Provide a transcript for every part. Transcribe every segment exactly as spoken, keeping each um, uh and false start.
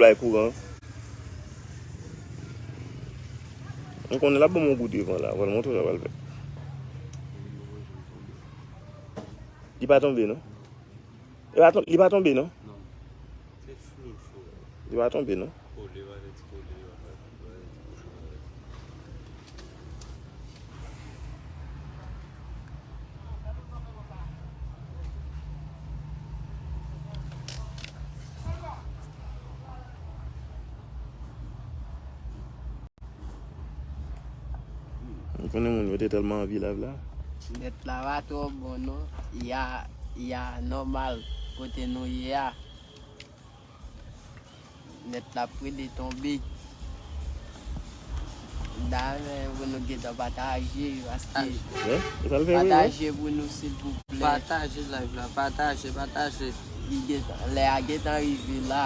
bay kouran. M konnen l ap ban m yon kou devan la, pral montre w sa pral fè. Li pa tonbe non. Li pa ton- li pa tonbe non. Li pa tonbe non. M konnen moun yo te tèlman anvi live la. Nèt la pa twò bon non. Ya, ya nòmal kote nou ye a. Nèt la ap rele tonbe. M ta renmen pou nou gentan pataje, paske pataje pou nou, silvouplè. Pataje live la, pataje, pataje. Li gentan, lè a gentan rive la.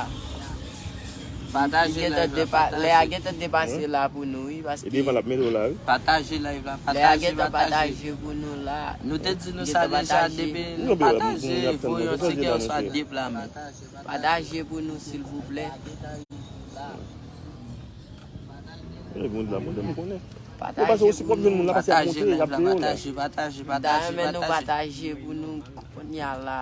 Pataje live la, pataje. Lè a gentan depase la pou nou, wi, paske e devan l ap mete w la, wi. Pataje live la, pataje, pataje. Lè a gentan pataje pou nou la. Nou te di nou sa deja depi nou pataje, voye yon tikè oswa de pla men. Pataje pou nou, silvouplè. E moun la, moun la, m konnen. Yo pase osi pwòp moun la, pase ap monte, y ap veye w la. Pataje, pataje, pataje, pataje. Pataje pou nou kounye a la.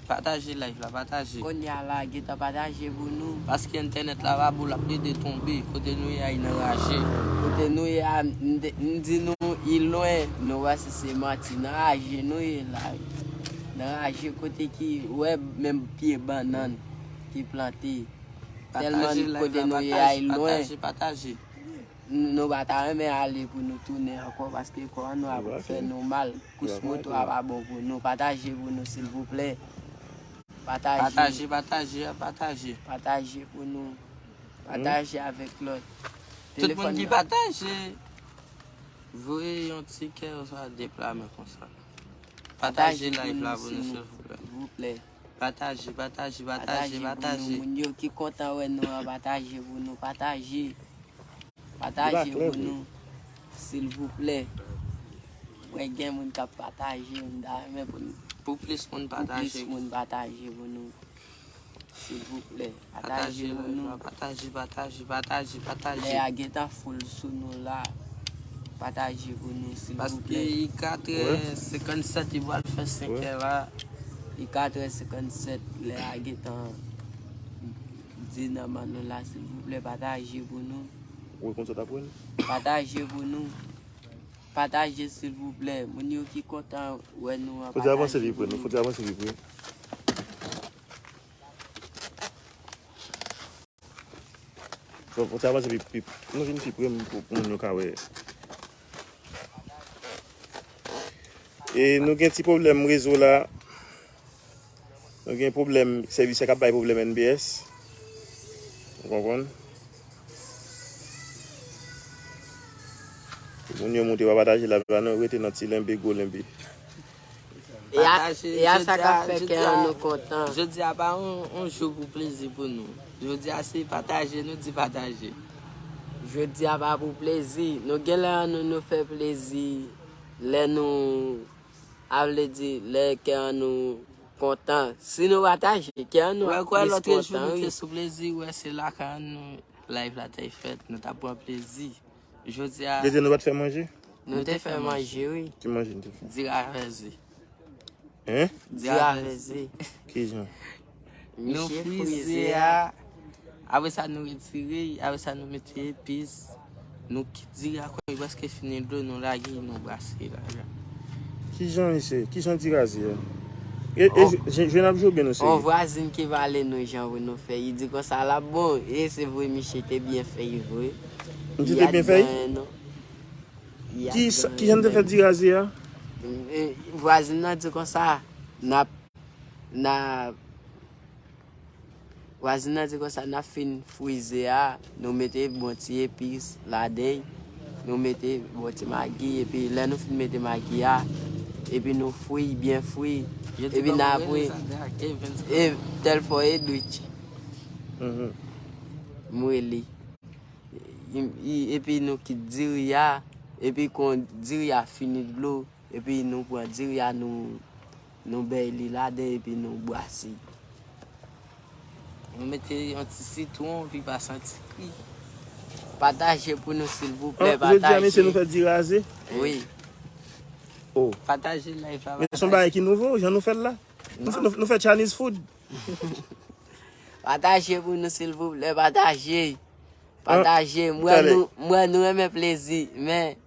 Pataje live la, pataje. Kounye a la, gentan pataje pou nou. Paske entènèt la pa bon, l ap plede tonbe. Kote nou ye a, li nan raje. Kote nou ye a, m di nou, li lwen. Nou wè si se manti. Nan raje nou ye la. Nan raje kote ki, wè, menm pye bannann ki plante. Tèlman kote nou ye a, li lwen. Pataje, pataje, pataje. Nou pa ta renmen ale pou nou tounen ankò, paske kò an nou ap fè nou mal. Kous moto a pa bon pou nou. Pataje pou nou, silvouplè. Pataje. Pataje, pataje, pataje. Pataje pou nou. Pataje avèk lòt. Tout moun ki pataje, voye yon tikè oswa de pla men konsa. Pataje live la pou nou, silvouplè. Pataje, pataje, pataje, pataje. Moun yo ki kontan wè nou an, pataje pou nou, pataje. Pataje pou nou, silvouplè. Mwen gen moun k ap pataje, m ta renmen pou nou. Pou plis moun pataje. Pou plis moun pataje pou nou. Silvouplè, pataje pou nou. Pataje, pataje, pataje, pataje. Lè a gentan full sou nou la. Pataje pou nou, silvouplè. Paske li katrè senkannsèt, li pral fè senkè la. Li katrè senkannsèt, lè a gentan di nan men nou la, silvouplè, pataje pou nou. Ou konn sa t ap wè l? Pataje pou nou. Pataje, silvouplè. Moun yo ki kontan wè nou an, pataje pou nou. Fò ti avanse pi pre, non, fò ti avanse pi pre. Fò, fò ti avanse pi, pi, nou vin pi pre pou, pou moun yo ka wè. E nou gen ti pwoblèm rezo la. Nou gen pwoblèm, sèvis la k ap bay pwoblèm N B S. Ou konprann? Moun yo monte pa pataje la, pa nou rete nan ti lenbe, gwo lenbe. E a, pataje, e a sa k ap fè kè an nou kontan. Jodi a pa yon, yon jou pou plezi pou nou. Jodi a se pataje, nou di pataje. Jodi a pa pou plezi. Nou gen lè an nou, nou fè plezi. Lè nou, a vle di, lè kè an nou kontan. Si nou pataje, kè an nou ap plis kontan, wi. Wè, kwè lòt jou nou te sou plezi, wè se lakay an nou live la te fèt, nou t ap pran plezi. Jodi a. Jodi a nou pa t fè manje? Nou te fè manje, wi. Ki manje nou te fè? Diri avè ze. Hein? Diri avè ze. Ki jan? Nou frize a. Apre sa, nou retire, apre sa, nou mete epis. Nou kite diri a, kò li prèske fini dlo, nou lage, nou brase la. Ki jan, mesye? Ki jan diri a ye a? E, e, je, je n ap jwe oubyen nou serye? On vwazin ki pale nou jan pou nou fè. Li di konsa l ap bon. E se vre, misye te byen fè, vre. Misye te byen fè? Ki sa, ki jan n te fè diri a ye a? E, vwazin nan di konsa, n ap, n ap, vwazin nan di konsa, n ap fin fri ze a, nou mete bon ti epis ladan l, nou mete bon ti magi, epi lè nou fin mete magi a, epi nou fri, byen fri, epi n ap, e tèl fò e dwit. M rele. I, i, epi nou kite diri a, epi kon diri a fini dlo, epi nou pran diri a, nou, nou bay li ladan, epi nou brase. Nou mete yon ti sitwon, pi pa santi kri. Pataje pou nou, silvouplè, pataje. Jodi a, mesye, nou fè diri raze? Wi. Oh. Pataje live la. Men se yon bagay ki nouvo, jan nou fè l la. Nou, nou, nou fè Chinese food. Pataje pou nou, silvouplè, pataje. Pataje. M wè nou, m wè nou renmen plezi, men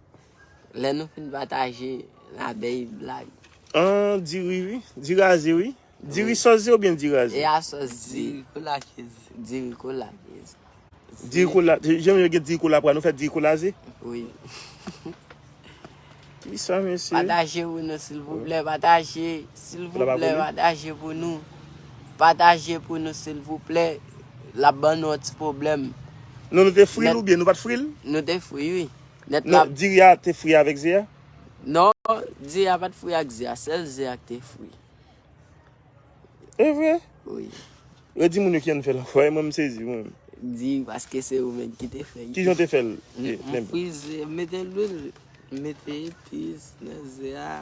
lè nou fin pataje, n a bay blag. An, diri, wi. Diri raze, wi. Diri sòs oubyen diri raze? E a sòs diri. Diri kola, Jezi. Diri kola, Jezi. Diri kola, jan yo gen diri kola pwa, nou fè diri kola ze? Wi. Kisa, mesye? Pataje pou nou, silvouplè, pataje, silvouplè, pataje pou nou. Pataje pou nou, silvouplè. L ap ban nou yon ti pwoblèm. Non, nou te fri l oubyen nou pa t fri l? Nou te fri, wi. Nèt la. Non, diri a te fri avèk ze a? Non, diri a pa t fri ak ze a, sèl ze a k te fri. E vre? Wi. Yo di moun yo ki jan n fè l ankò, e mwen m sezi, mwen menm. Di paske se ou menm ki te fè l. Ki jan w te fè l? M, m frize, m mete lwil, m mete epis nan ze a,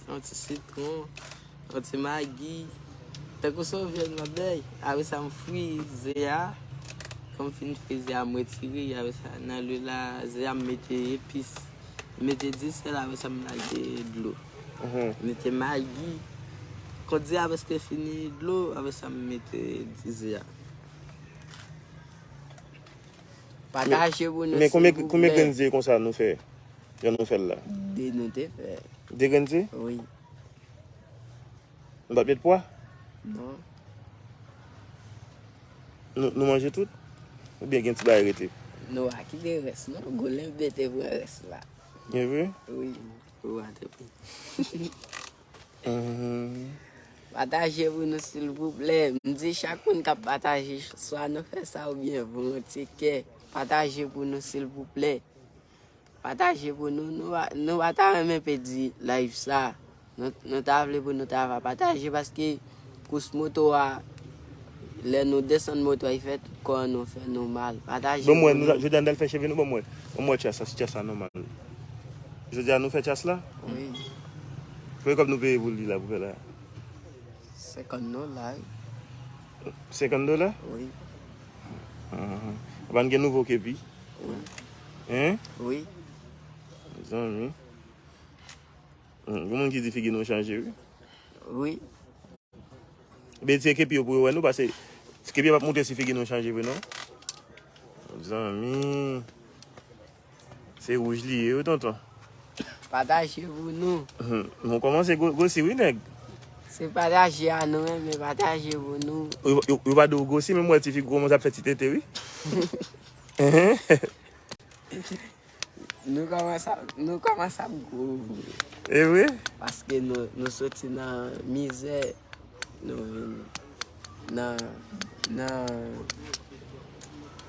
yon ti sitwon, yon ti magi. Tankou sa w vle m ap bay. Apre sa, m fri ze a. Kan m fin fri ze a, m retire. Apre sa, nan lwil la, ze a, m mete epis. M mete disèl, apre sa, m lage dlo. Mete magi. Kon diri a prèske fini dlo, apre sa m mete diri a. Pataje pou nou, silvouplè. Men konbyen, konbyen grenn ze konsa nou fè? Jan nou fè l la? De nou te fè. De grenn ze? Wi. Nou pa t met pwa? Non. Nou, nou manje tout? Oubyen gen ti bagay rete? Nou a kite rès, non. Golen bete pran rès la. E vre? Wi. Ou a te pran. Pataje pou nou, silvouplè. M di chak moun k ap pataje, swa nou fè sa oubyen volonte kè. Pataje pou nou, silvouplè. Pataje pou nou. Nou pa, nou pa ta renmen pèdi live sa. Nou, nou ta vle pou nou ta va pataje paske kous moto a, lè nou desann moto a, li fè tout kò an nou fè nou mal. Pataje pou nou. Ban m wè, jodi a n t al fè cheve nou, ban m wè. Ban m wè tchas la, si tchas la nòmal. Jodi a nou fè tchas la? Wi. Konbyen kòb nou peye pou li la, pou fè la? Senkant dola, wi. Senkant dola? Wi. Anhan. Apa n gen nouvo kepi? Wi. Hein? Wi. Mezanmi. Hmm, gen moun ki di figi nou chanje, wi. Wi. Ebyen, se kepi yo pou yo wè nou, paske kepi yo p ap montre si figi nou chanje vre, non. Zanmi. Se wouj li ye, wi, tonton. Pataje pou nou. Hmm, nou kòmanse gwo-, gwosi, wi, nèg. Se pataje a nou renmen, pataje pou nou. Yo, yo, yo pa di w gwosi, men m wè ti figi kòmanse ap fè ti tete, wi. Nou kòmanse ap, nou kòmanse ap gwo vre. E vre? Paske nou, nou soti nan mizè, nou vin nan, nan,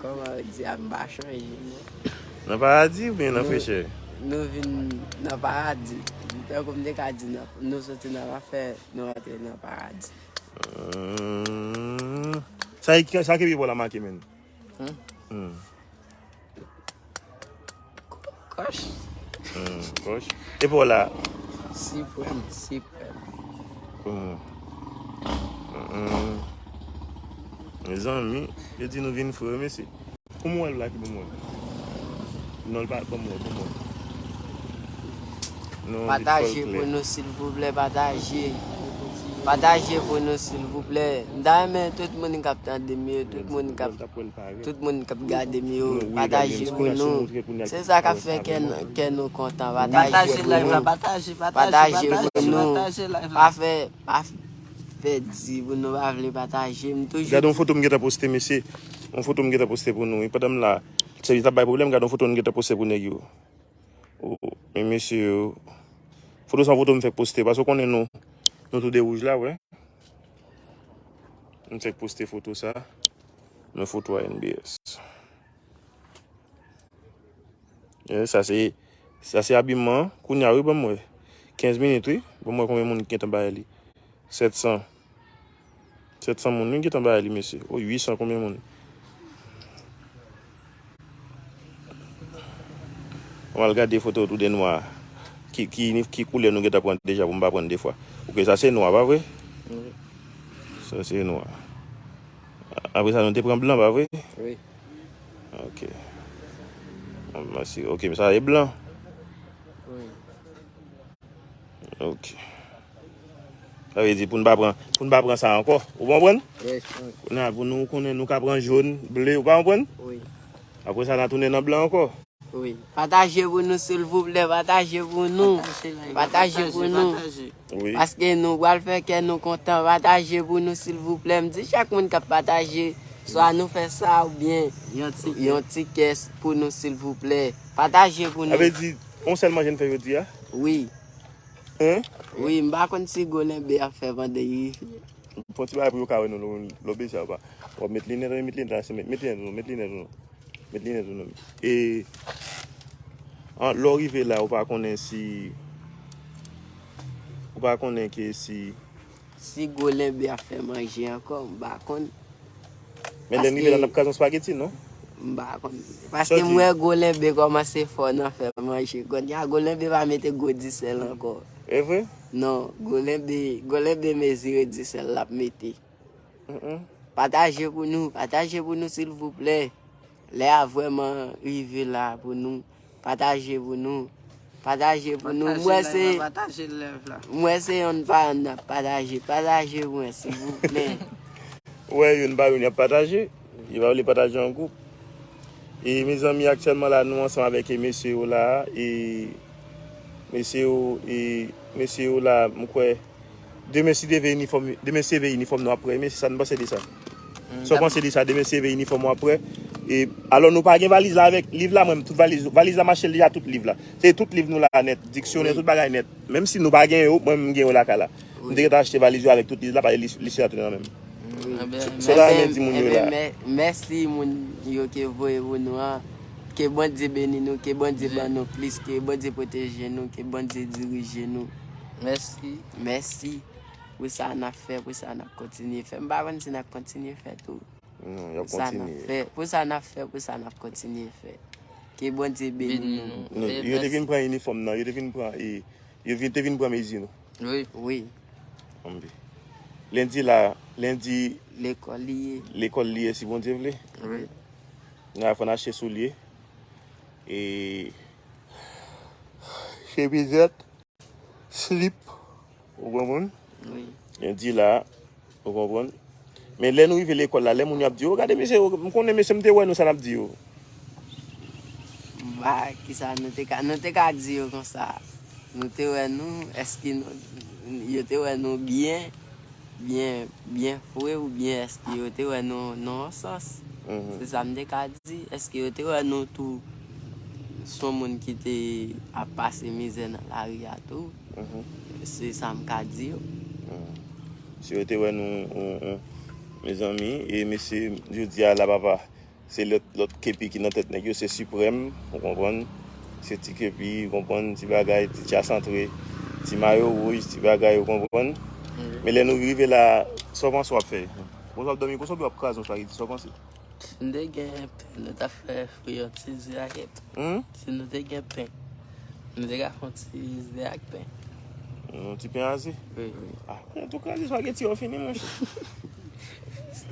kòman yo di a, m pa chanje, non. Nan paradi oubyen nan frechè? Nou vin nan paradi. Tankou m te ka di, nan, nou soti nan lanfè, nou rantre nan paradi. Hmm. Sa, sa ki pi bò la make, menn? Hmm. Hmm. Kòch. Hmm, kòch. E pa w la? Siprèm, siprèm. Hmm. Hmm. Mezanmi, yo di nou vin fre, mesye. Kòman w wè l la ki ban m wè? Non, l pa ban m wè, ban m wè. Non, li fè l klè. Pataje pou nou, silvouplè, pataje. Pataje pou nou, silvouplè. M ta renmen tout moun k ap tande m yo, tout moun k ap Tout moun k ap gade m yo, pataje pou nou. Se sa k ap fè kè n-, kè nou kontan. Pataje pou nou. Pataje pou nou. Pa fè, pa fè di pou nou pa vle pataje. M toujou. Gade yon foto m gentan poste, mesye. Yon foto m gentan poste pou nou. Wi, pandan m la, sèvis ap bay pwoblèm, gade yon foto m gentan poste pou nèg yo. Oh, men mesye yo. Foto sa, foto m fèk poste, paske w konnen nou, nou tou de wouj la, wi. M fèk poste foto sa. Men foto a N B S. Eh, sa se, sa se abiman an. Kounye a, wi, ban m wè. Kenz minit, wi. Ban m wè konbyen moun ki gentan bay li. Sèt san. Sèt san moun, wi, gentan bay li, mesye. O, uit san, konbyen moun? Mwen al gade foto tou de nwa. Ki, ki, ki koulè nou gentan pran deja pou m pa pran de fwa? Oke, sa se nwa, pa vre? Wi. Sa se nwa. Apre sa, nou te pran blan, pa vre? Wi. Ok. Mwen si, ok, men sa e blan. Wi. Ok. Sa vle di pou n pa pran, pou n pa pran sa ankò. Ou konprann? Yes, wi. Kounye a, pou nou konnen nou ka pran jòn, ble, ou pa konprann? Wi. Apre sa, n a tounen nan blan ankò. Wi. Pataje pou nou, silvouplè, pataje pou nou. Pataje pou nou. Wi. Paske nou pral fè kè nou kontan. Pataje pou nou, silvouplè. M di chak moun k ap pataje, swa nou fè sa oubyen yon ti kè pou nou, silvouplè. Pataje pou nou. Sa vle di, yon sèl manje n fè jodi a? Wi. Hein? Wi, m pa konn si Golenbe ap fè pandan y rive. Fè yon ti bagay pou yo ka wè nou, lè w bezwen sa, pa. W ap met linèt, met linèt la, se met, met linèt nou, met linèt nou. Met linèt nou. E, an, lè w rive la, ou pa konnen si, ou pa konnen ke si. Si Golenbe ap fè manje ankò, m pa konn. Men lè n rive la, n ap kraze yon spageti, non? M pa konn. Paske m wè Golenbe kòmanse fò nan fè manje. Kounye a, Golenbe pa mete gwo disèl ankò. E vre? Non, Golenbe, Golenbe mezire disèl l ap mete. Mm, mm. Pataje pou nou, pataje pou nou, silvouplè. Lè a vrèman rive la pou nou. Pataje pou nou. Pataje pou nou. Mwen se, mwen se yon pa yon n ap pataje. Pataje mwen, silvouplè. Ou wè, youn pa youn, y ap pataje. Yo pa vle pataje an gwoup. E, mezanmi, aktyèlman la, nou ansanm avèk, e, mesye yo la, e, mesye yo, e, mesye yo la, m kwè, demen si Dye vle inifòm, demen si Dye vle inifòm nou ap prè, men se sa n panse de sa. Sa w panse de sa, demen si Dye vle inifòm ou ap prè? E, alò, nou pa gen valiz la avèk liv la, mwen, tout valiz, valiz la mache deja, tout liv la. Se tout liv nou la nèt, diksyonè, tout bagay nèt. Menm si nou pa gen yo, mwen, m gen yo lakay la. M te gentan achte valiz yo avèk tout liv la, paske lis, lis la tounen nan men m. Sa w ta renmen di moun yo la? Mèsi moun yo ke voye pou nou an. Ke Bondye beni nou, ke Bondye ban nou plis, ke Bondye pwoteje nou, ke Bondye dirije nou. Mèsi. Mèsi pou sa n ap fè, pou sa n ap kontinye fè. M pa konn si n ap kontinye fè tou. Non, y ap kontinye. Pou sa n ap fè, pou sa n ap fè, pou sa n ap kontinye fè. Ke Bondye beni nou. Non, yo te vin pran inifòm nan, yo te vin pran, e, yo vin, te vin pran mezi nou. Wi. Wi. Anpi. Lendi la, lendi. Lekòl li ye. Lekòl li ye, si Bondye vle. Wi. N a fè n achte soulye. E, chemizèt. Slip, ou konprann? Wi. Lendi la, ou konprann? Men lè nou rive lekòl la, lè moun yo ap di, "O, gade mesye yo, m konnen mesye, m te wè nou, sa n ap di yo." Ba, kisa nou te ka, nou te ka di yo konsa? Nou te wè nou, èske nou, yo te wè nou byen? Byen, byen fre oubyen èske yo te wè nou nan yon sans? Se sa m te ka di. Èske yo te wè nou tou s on moun ki te ap pase mizè nan lari a tou? Se sa m ka di yo. Si yo te wè nou, mezanmi, e mesye, jodi a la, papa, se lòt, lòt kepi ki nan tèt nèg yo, se Siprèm, ou konprann? Se ti kepi, ou konprann? Ti bagay, ti tcha santre, ti mayo wouj, ti bagay, ou konprann? Men lè nou rive la, sa w panse w ap fè? Konsa w ap dòmi, konsa w ap kraze yon spageti, sa w panse? Si n te gen pen, nou t ap fè fri yon ti ze ak pen. Si nou te gen pen, nou te ka fè yon ti ze ak pen. Yon ti pen a ze? Wi, wi. Ah, men tou kraze spageti yo fini, monchè.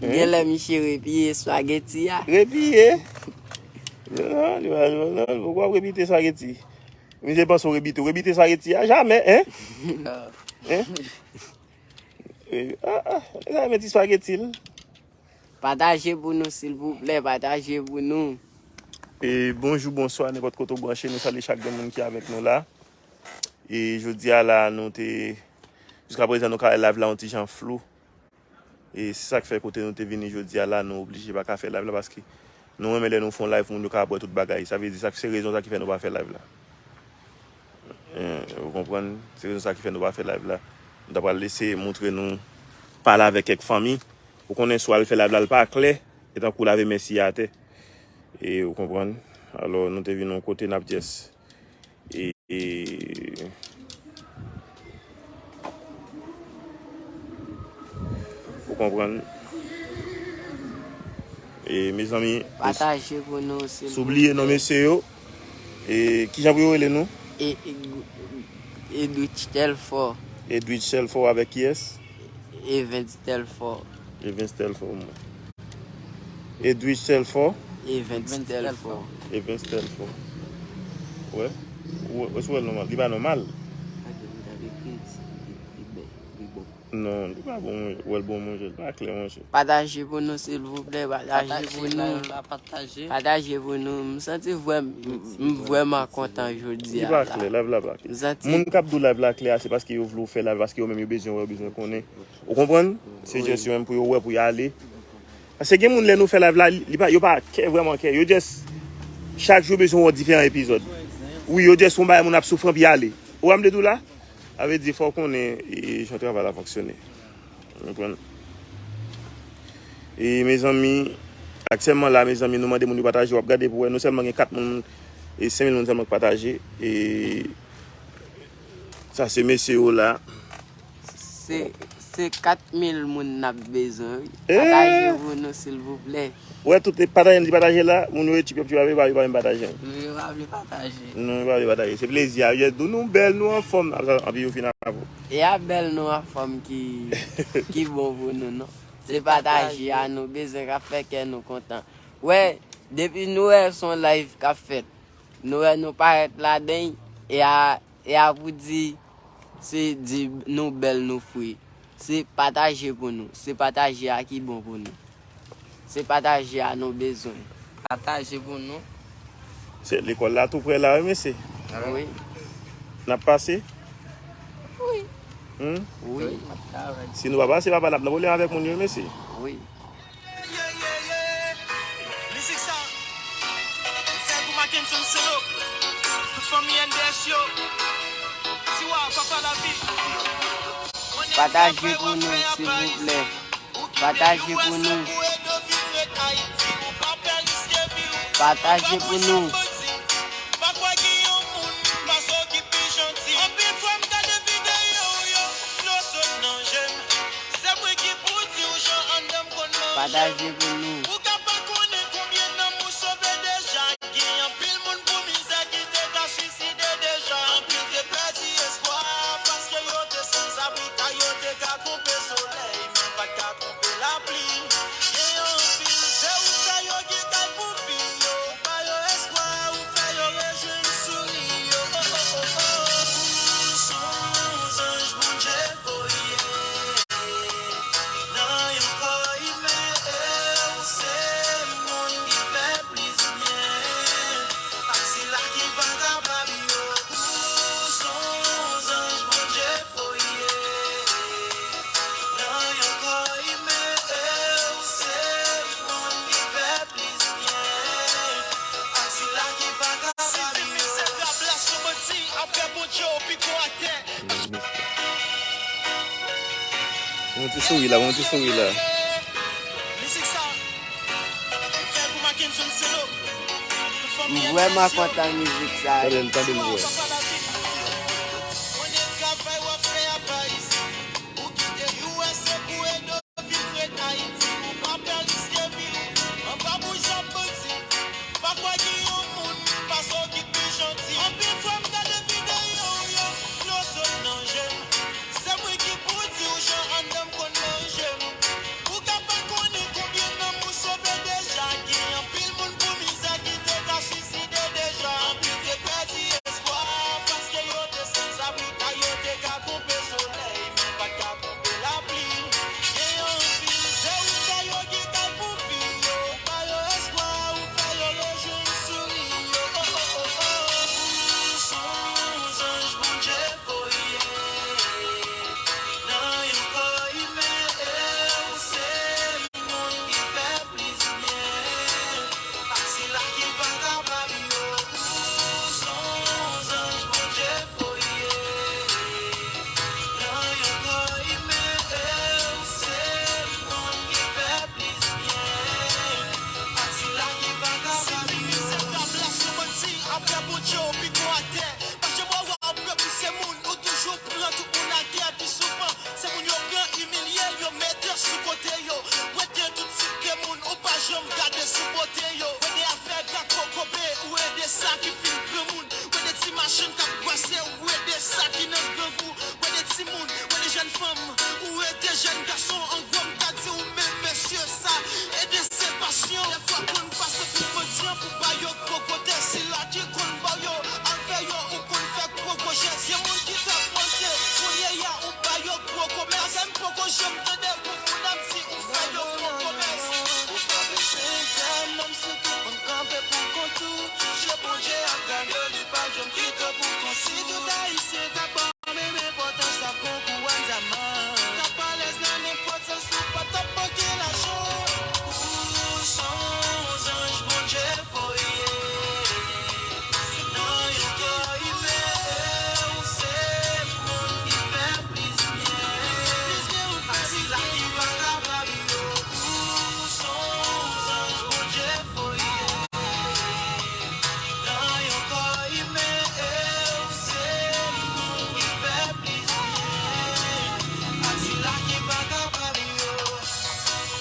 Genlè misye repiye spageti a. Repiye? Non, li pa, non, non, poko ap rebite spageti. Misye panse w rebite, w rebite spageti a? Jamè, en? Hein? Ah, ah, sa men ti spageti l. Pataje pou nou, silvouplè, pataje pou nou. E bonjou, bonswa, nenpòt kote w branche, nou salye chak grenn moun ki avèk nou la. E jodi a la, nou te, jiska prezan, nou ka wè live la yon ti jan flou. E se sa k fè kote nou te vini jodi a la, nou oblije pa ka fè live la, paske nou renmen lè nou fè yon live, moun yo ka ap wè tout bagay. Sa vle di, sa, se rezon sa ki fè nou pa fè live la. Eh, ou konprann? Se rezon sa ki fè nou pa fè live la. Nou ta pral eseye montre nou, pale avèk kèk fanmi. Ou konnen, si w al fè live la, l pa klè, e tankou w lave men si atè. E ou konprann? Alò, nou te vin yon kote, n ap just, e, e, ou konprann? E, mezanmi, pataje pou nou, silvouplè. Si w bliye non mesye yo, e, kijan pou yo rele nou? E, e, Edwidge Telfort. Edwidge Telfort avèk kiyès? Evens Telfort. Evens Telfort, mwen. Edwidge Telfort. Evans Telfort. Evans Telfort. Wè. Ou wè, ou wè l nòmal. Li pa nòmal. Gade, gade, li, li, li bèl, li bon. Non, li pa bon, monchè. Ou wè l bon, monchè. Li pa klè, monchè. Pataje pou nou, silvouplè. Pataje pou nou. Pataje pou nou. M santi vrèm, m vrèman kontan jodi a. Li pa klè, live la pa klè. Moun k ap di w live la klè a, se paske yo vle w fè live, paske yo menm yo bezwen wè, yo bezwen konnen. Ou konprann? Se just yo menm pou yo wè, pou y ale. Paske gen moun lè nou fè live la, li pa, yo pa kè, vrèman kè. Yo just, chak jou yo bezwen wè diferan epizòd. Wi, yo just yon bagay moun ap soufri anpi y ale. Ou wè m de tou la? Sa vle di fò w konnen e, jan travay la fonksyone. Ou konprann? E mezanmi, aktyèlman la, mezanmi, nou mande moun yo pataje, w ap gade pou wè, nou sèlman gen kat moun, e senk mil moun sèlman ki pataje. E sa se mesye yo la. Se, se kat mil moun n ap bezwen, wi. Pataje pou nou, silvouplè. Wè, tout pataje, m di pataje la, moun yo tchip, yo tchip, yo pa vle pataje. Yo pa vle pataje. Non, yo pa vle pataje. Se plezi a. Yo di nou bèl, nou anfòm, anpi yo fin avè w. E a bèl nou anfòm ki, ki bon pou nou, non. Se pataje a nou bezwen k ap fè kè nou kontan. Wè, depi nou wè se yon live k ap fèt, nou wè nou parèt ladan, e a, e a pou di, se di nou bèl, nou fre. Se pataje pou nou. Se pataje a ki bon pou nou. Se pataje a nou bezwen. Pataje pou nou. Se lekòl la tou prè la, wi, mesye. Wi. N ap pase? Wi. Hmm? Wi. Si nou pa pase, papa, n ap nan pwoblèm avèk moun yo, mesye. Wi. Mizik sa, m fè pou Mackenson Selo, tout fanmi N D S yo. Tiwa, papa lavi. Pataje pou nou, silvouplè. Pataje pou nou. Pataje pou nou. Pa kwè gen yon moun pase w ki pi janti. Anpil fwa m gade videyo w yo, dlo sot nan je m. Se mwen ki pou di w jan anndan m konn manje. Pataje pou nou. Ou ka pa konnen konbyen nanm ou sove deja. Gen anpil moun pou mizè ki te ka swiside deja. Anpil te pèdi espwa paske yo te sanzabri, kay yo te ka twonpe solèy, men pa t ka twonpe lapli. Gen anpil, se ou fè yo gen kay pou vi yo, ba yo espwa, ou fè yo rejwenn souri yo. Oh, oh, oh, oh. Ou se yon zanj Bondye voye nan yon kò imen, e ou se moun ki fè plis byen ak sila ki pa kapab yo. Ou se yon zanj Bondye voye nan yon kò imen, e ou se moun ki fè plis byen ak sila ki pa kapab yo. Sizi mizè, kablas, nou bandi, apre Bondye, w pito atè. Yon ti souri la, yon ti souri la. Mizik sa, m fè pou Mackenson Selo. M vrèman kontan mizik sa. Tande l, tande l, bro. Konnen travay w ap fè a pa isit. Ou kite U S A pou ede w vin ret Ayiti. Ou pa pè riske vi w. Anba bouch zam bandi. Pa kwè gen yon moun pase w ki pi janti. Anpil fwa m gade videyo w yo, dlo sot nan je m. Se mwen ki pou di w jan anndan m konn manje m. Ou ka pa konnen konbyen nanm ou sove deja. Gen anpil moun pou mizè ki te ka swiside deja. Anpil te pèdi espwa paske yo te sanzabri, kay yo te ka twonpe solèy, men pa t ka twonpe lapli. Gen anpil, se ou fè yo gen kay pou vi yo, ba yo espwa, ou fè yo rejwenn souri yo. Oh, oh, oh, oh. Ou se yon zanj Bondye voye nan yon kò imen, e ou se moun ki fè plis byen ak sila ki pa kapab yo. Ou se yon zanj Bondye voye nan yon kò imen, e ou se moun ki fè plis byen ak sila ki pa kapab yo. Sizi mizè, kablas, nou bandi, apre Bondye, w pito atè. Pa janm wè w ap pè pou se moun, ou toujou pran tout moun atè. Pi souvan, se moun yo pran imilye l, yo mete sou kote yo. Wè gen tout tip de moun, ou pa janm gade sou bote yo. Wè de afè gako kobe, ou ede sa ki fin granmoun. Wè de ti machann k ap brase, ou ede sa ki nan grangou. Wè de timoun, wè de jèn fanm, ou ede jèn gason. An gwo, m ka di w, men mesye, sa ede se pasyon. Pou ba yo gwo kote, sila ki konn ba yo, al fè yo ou konn fè gwo gwo jès. Gen moun ki t ap mande, kounye a ou ba yo gwo komès. M poko janm tande pou moun ap di ou fè yo gwo komès. Ou pa bezwen pè, menm si tout moun kanpe pou kont ou. Je Bondye ap gade, li pa janm kite pou kont ou. Si tout Ayisyen t ap ba menm enpòtans ap gon kou Alzheimer. T ap alèz nan nenpòt sans, ou pa t ap manke lajan. Ou se yon zanj Bondye voye. Nan yon kò imen, ou se moun ki fè plis byen. Ak sila ki pa kapab yo. Ou se yon zanj Bondye voye. Nan yon kò imen, e ou se moun ki fè plis byen. Ak sila ki pa kapab yo.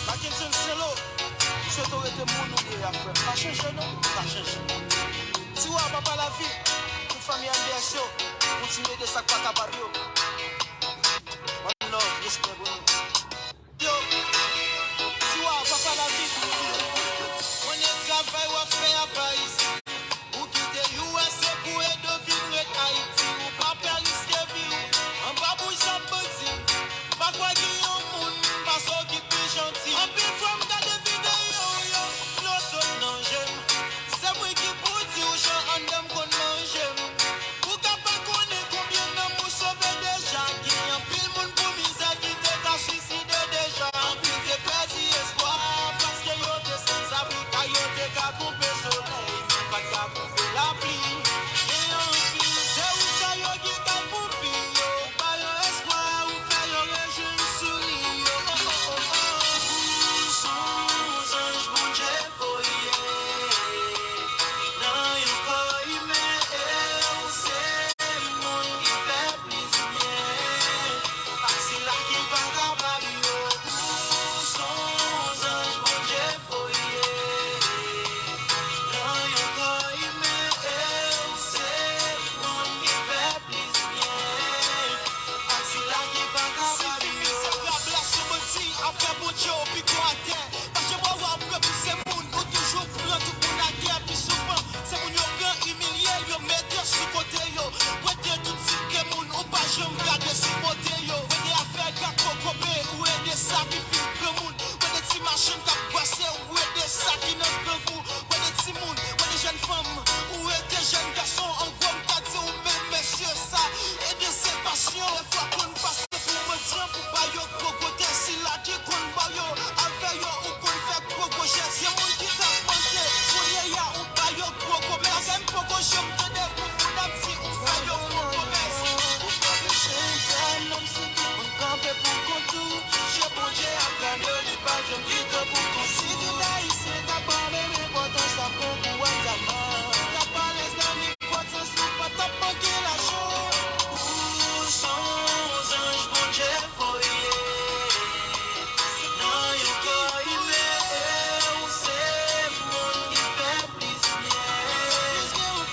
Mackenson Saint-Lo, m swete w rete moun ou ye a, frè m. Pa chanje non, pa chanje. Tiwa, papa lavi, tout fanmi M B S yo, kontinye ede sa k pa kapab yo. One love, respè pou nou. Yo, Tiwa, papa lavi. Konnen travay w ap fè a pa isit. Ou kite U S A pou ede w vin ret Ayiti. Ou pa pè riske vi w anba bouch a bandi. Pa kwè gen yon moun pase w ki pi janti. Anpil fwa m gade videyo w yo, dlo sot nan je m. Se mwen ki pou di w jan anndan m konn manje m. Ou ka pa konnen konbyen nanm ou sove deja. Gen anpil moun pou mizè ki te ka swiside deja. Anpil te pèdi espwa paske yo te sanzabri, kay yo te ka koupe solèy, men pa t ka koupe lapli. Gen anpil se ou sa yo ki kay pou fi yo. Ba yo espwa, ou fè yo rejwi, souri yo. Oh, oh, oh, oh. Ou se yon zanj Bondye voye. Nan yon kò imen, e ou se moun ki fè plis byen. Ak sila ki pa kapab yo. Ou se yon zanj Bondye voye. Nan yon kò imen, e ou se moun ki fè plis byen. Ak sila ki pa kapab yo. Misye grab la sou bandi, apre Bondye w piko atè. Pa janm wè w ap repouse moun, ou toujou pran tout moun agè. Pi souvan, se moun yo pran imilye, yo mete sou kote yo. Wete tout tip de moun, ou pa janm gade sipòte yo. Wete afè gako kope, ou ede sa ki fin pran moun. Wete ti machann k ap brase, ou ede sa ki nan grangou. Wete timoun, wete jèn fanm, ou ede jèn gason. An gwo, m ka di w menm mesye sa, ede se pasyon. Dèfwa konn pase pou mandyan, pou ba yo gwo kote. Sila ki konn ba yo, al fè yo ou konn fè gwo gwo jès. Gen moun ki t ap mande, kounye a ou ba yo gwo komès. Paske m poko janm tande pou moun ap di ou fè yo gwo komès. Ou pa bezwen pè, menm si tout moun kanpe pou kont ou. Je Bondye ap gade, li pa janm kite pou kont ou. Si tout Ayisyen t ap ba menm enpòtans ap gon kou Alzheimer. T ap alèz nan nenpòt sans, ou pa t ap manke lajan. Ou se yon zanj Bondye voye. Nan yon kò imen, e ou se moun ki fè plis byen.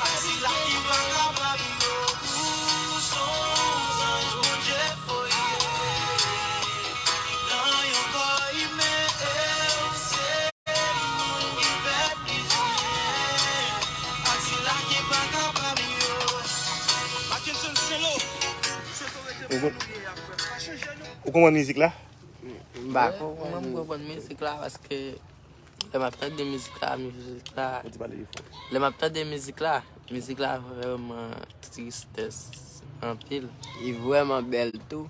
Ak sila ki pa kapab yo. Ou se yon zanj Bondye voye. Nan yon kò imen, e ou se moun ki fè plis byen. Ak sila ki pa kapab yo. Mackenson Saint-Lo, m swete w rete moun ou ye a, frè m. Pa chanje non. Ou konprann mizik la? M pa konprann. Mwen, m konprann mizik la paske lè m ap tande mizik la, mizik la, lè m ap tande mizik la, mizik la vrèman tristès anpil. Li vrèman bèl tou.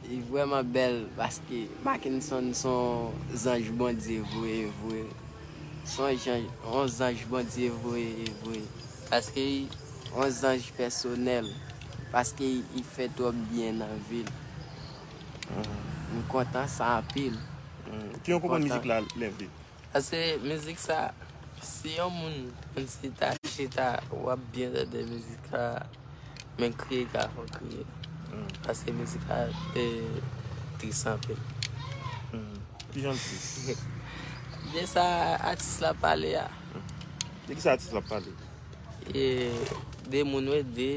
Li vrèman bèl paske Mackenson se yon zanj Bondye voye vre. Se yon zanj, yon zanj Bondye voye vre. Paske yon zanj pèsonèl. Paske li fè twòp byen nan vi l. M kontan sa anpil. Kijan w konprann mizik la, Levde? Paske mizik sa, si yon moun konn si ta chita, w ap byen tande mizik la, men kriye ka fè w kriye. Paske mizik la, e, tris anpil. Kijan l tris? De sa atis la pale a. De kisa atis la pale? E, de moun wi, de,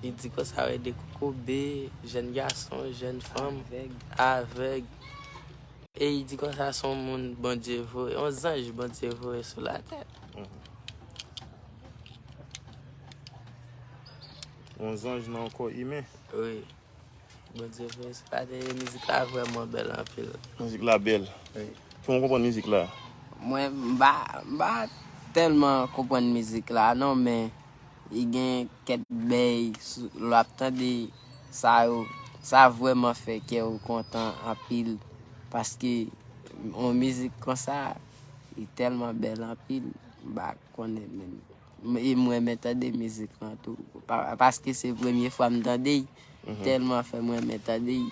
li di konsa wi, de kokobe, jèn gason, jèn fanm, avèg. E li di konsa se yon moun Bondye voye, yon zanj Bondye voye sou latè. Yon zanj nan yon kò imen. Wi. Bondye voye sou latè. E mizik la vrèman bèl anpil. Mizik la bèl. Wi. Kòman w konprann mizik la? Mwen, m pa, m pa tèlman konprann mizik la non, men li gen kèk bèy sou, lè w ap tande sa yo, sa vrèman fè kè w kontan anpil, paske yon mizik konsa, li tèlman bèl anpil, m pa konnen menm. E m renmen tande mizik lan tou, pa, paske se premye fwa m tande l, tèlman fè m renmen tande l,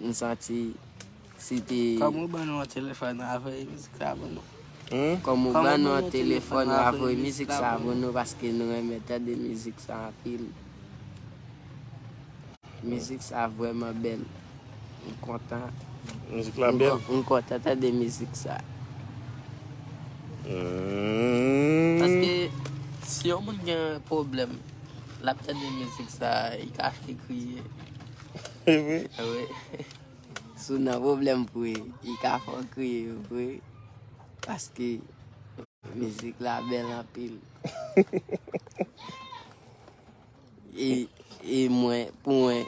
m santi si te. Kòm ou ban nou yon telefòn, nou a voye mizik sa pou nou. Kòm ou ban nou yon telefòn, nou a voye mizik sa pou nou, paske nou renmen tande mizik sa anpil. Mizik sa vrèman bèl. M kontan. Mizik la bèl? M kontan tande mizik sa. Hmm. Paske si yon moun gen pwoblèm, l ap tande mizik sa, li ka fè kriye. E vre? Wi. Si w nan pwoblèm vre, li ka fè w kriye vre. Paske mizik la bèl anpil. E, e mwen, pou mwen,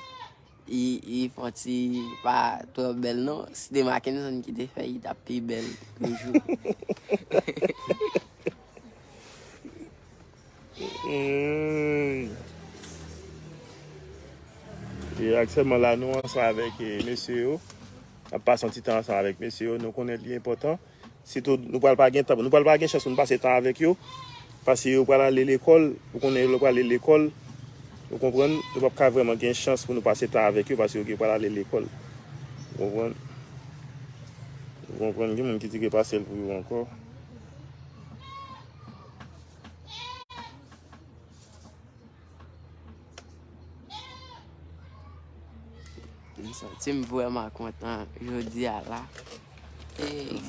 li, li fè yon ti pa twò bèl non. Si te Mackenson ki te fè, li t ap pi bèl toujou. E aktyèlman la, nou ansanm avèk e, mesye yo. N ap pase yon ti tan ansanm avèk mesye yo. Nou konnen li enpòtan. Sitou, nou pral pa gen tan, nou pral pa gen chans pou nou pase tan avèk yo. Paske yo pral ale lekòl, ou konnen yo pral ale lekòl. Ou konprann? Nou p ap ka vrèman gen chans pou nou pase tan avèk yo paske yo gen pral ale lekòl. Ou konprann? Ou konprann? Gen moun ki di ke pase l pou yo ankò. M santi m vrèman kontan jodi a la.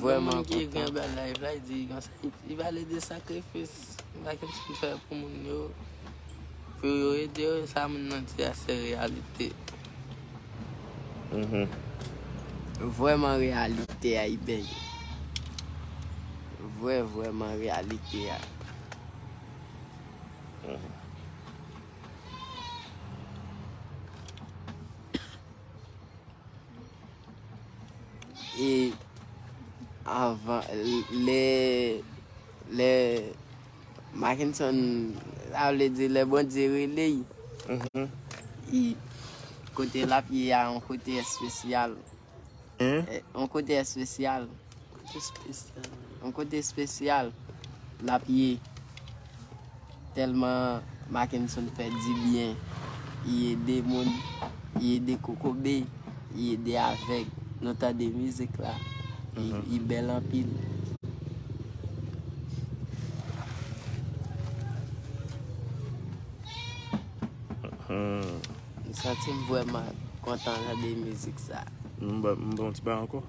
Vrèman kontan. Gen moun ki gen bèl live la, li di konsa, li pale de sakrifis Mackenson fè pou moun yo, pou yo ede yo, sa moun nan di a se reyalite. Vrèman reyalite a, Iben. Vrè, vrèman reyalite a. E anvan, lè, lè Mackenson, sa vle di lè Bondye rele l, kote l ap ye a, yon kote espesyal. Yon kote espesyal. Yon kote espesyal l ap ye. Tèlman Mackenson fè dibyen. Li ede moun, li ede kokobe, li ede avèg. Nou tande mizik la. Li bèl anpil. M santi m vrèman kontan tande mizik sa. M ba m ba yon ti bagay ankò.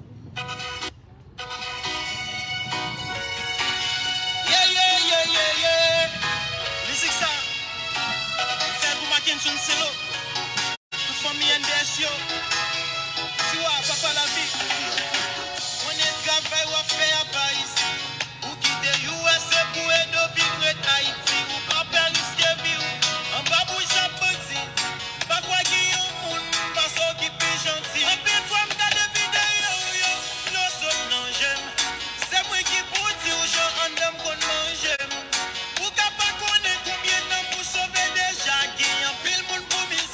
Yeah, yeah, yeah, yeah, yeah. Mizik sa, m fè pou Mackenson Selo. Tout fanmi N D S yo. Siwa, papa lavi. Konnen travay w ap fè a pa isi. Ou kite U S A pou ede w vin ret Ayiti. Ou pa pè riske vi w anba bouch a bandi. Pa kwè gen yon moun pase w ki pi janti. Anpil fwa m gade videyo w yo, dlo sot nan je m. Se mwen ki pou di w jan anndan m konn manje m. Ou ka pa konnen konbyen tan pou sove deja. Gen anpil moun pou mize.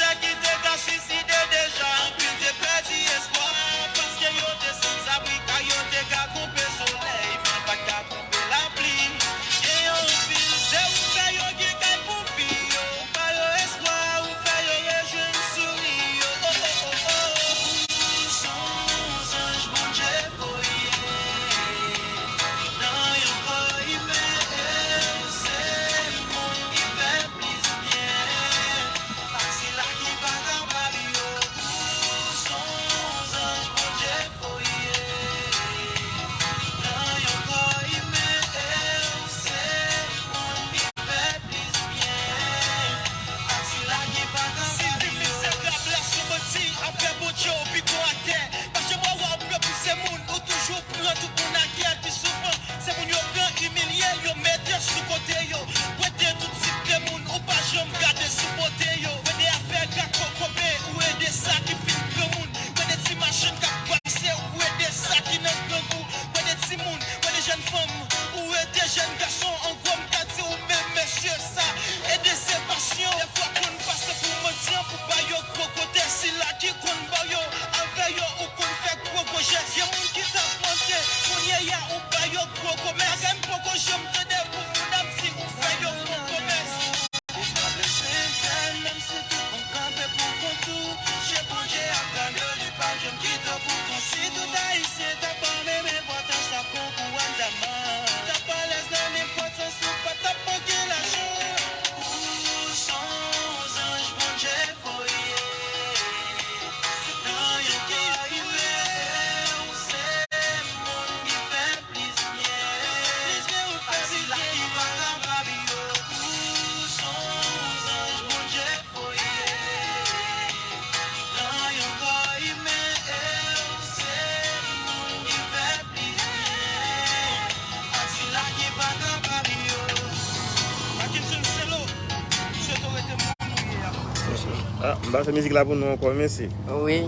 Ah, m pa fè mizik la pou nou ankò, mèsi. Wi,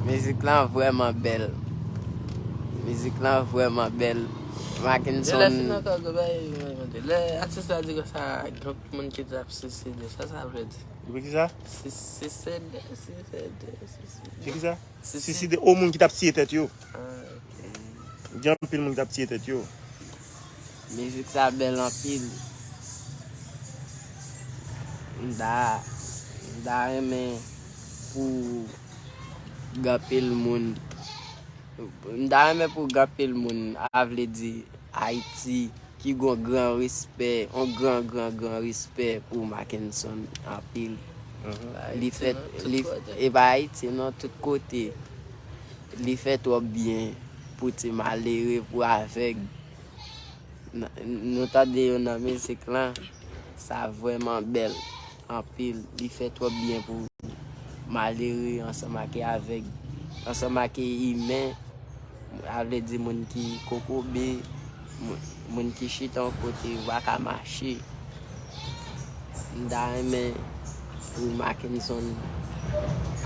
mizik lan vrèman bèl. Mizik lan vrèman bèl. Mackenson. Lè fin ankò, gwo bagay, lè atis la di konsa, gen moun ki t ap siside, sa sa vle di? Pou ki sa? Siside, siside, siside. Ki sa? Siside, o moun ki t ap tiye tèt yo. Ah, ok. Gen anpil moun ki t ap tiye tèt yo. Mizik sa bèl anpil. M ta, m ta renmen pou gen anpil moun. M ta renmen pou gen anpil moun, a vle di Ayiti, ki gon gran respè, yon gran, gran, gran respè pou Mackenson anpil. Li fè, li, e pa Ayiti, non, tout kote. Li fè twòp byen pou ti malere, pou avèg. N-, nou tande yo nan mizik lan, sa vrèman bèl anpil. Li fè twòp byen pou malere ansanm ak avèg, ansanm ak imen, sa vle di moun ki kokobe, moun, moun ki chita yon kote, yo pa ka mache. M ta renmen pou Mackenson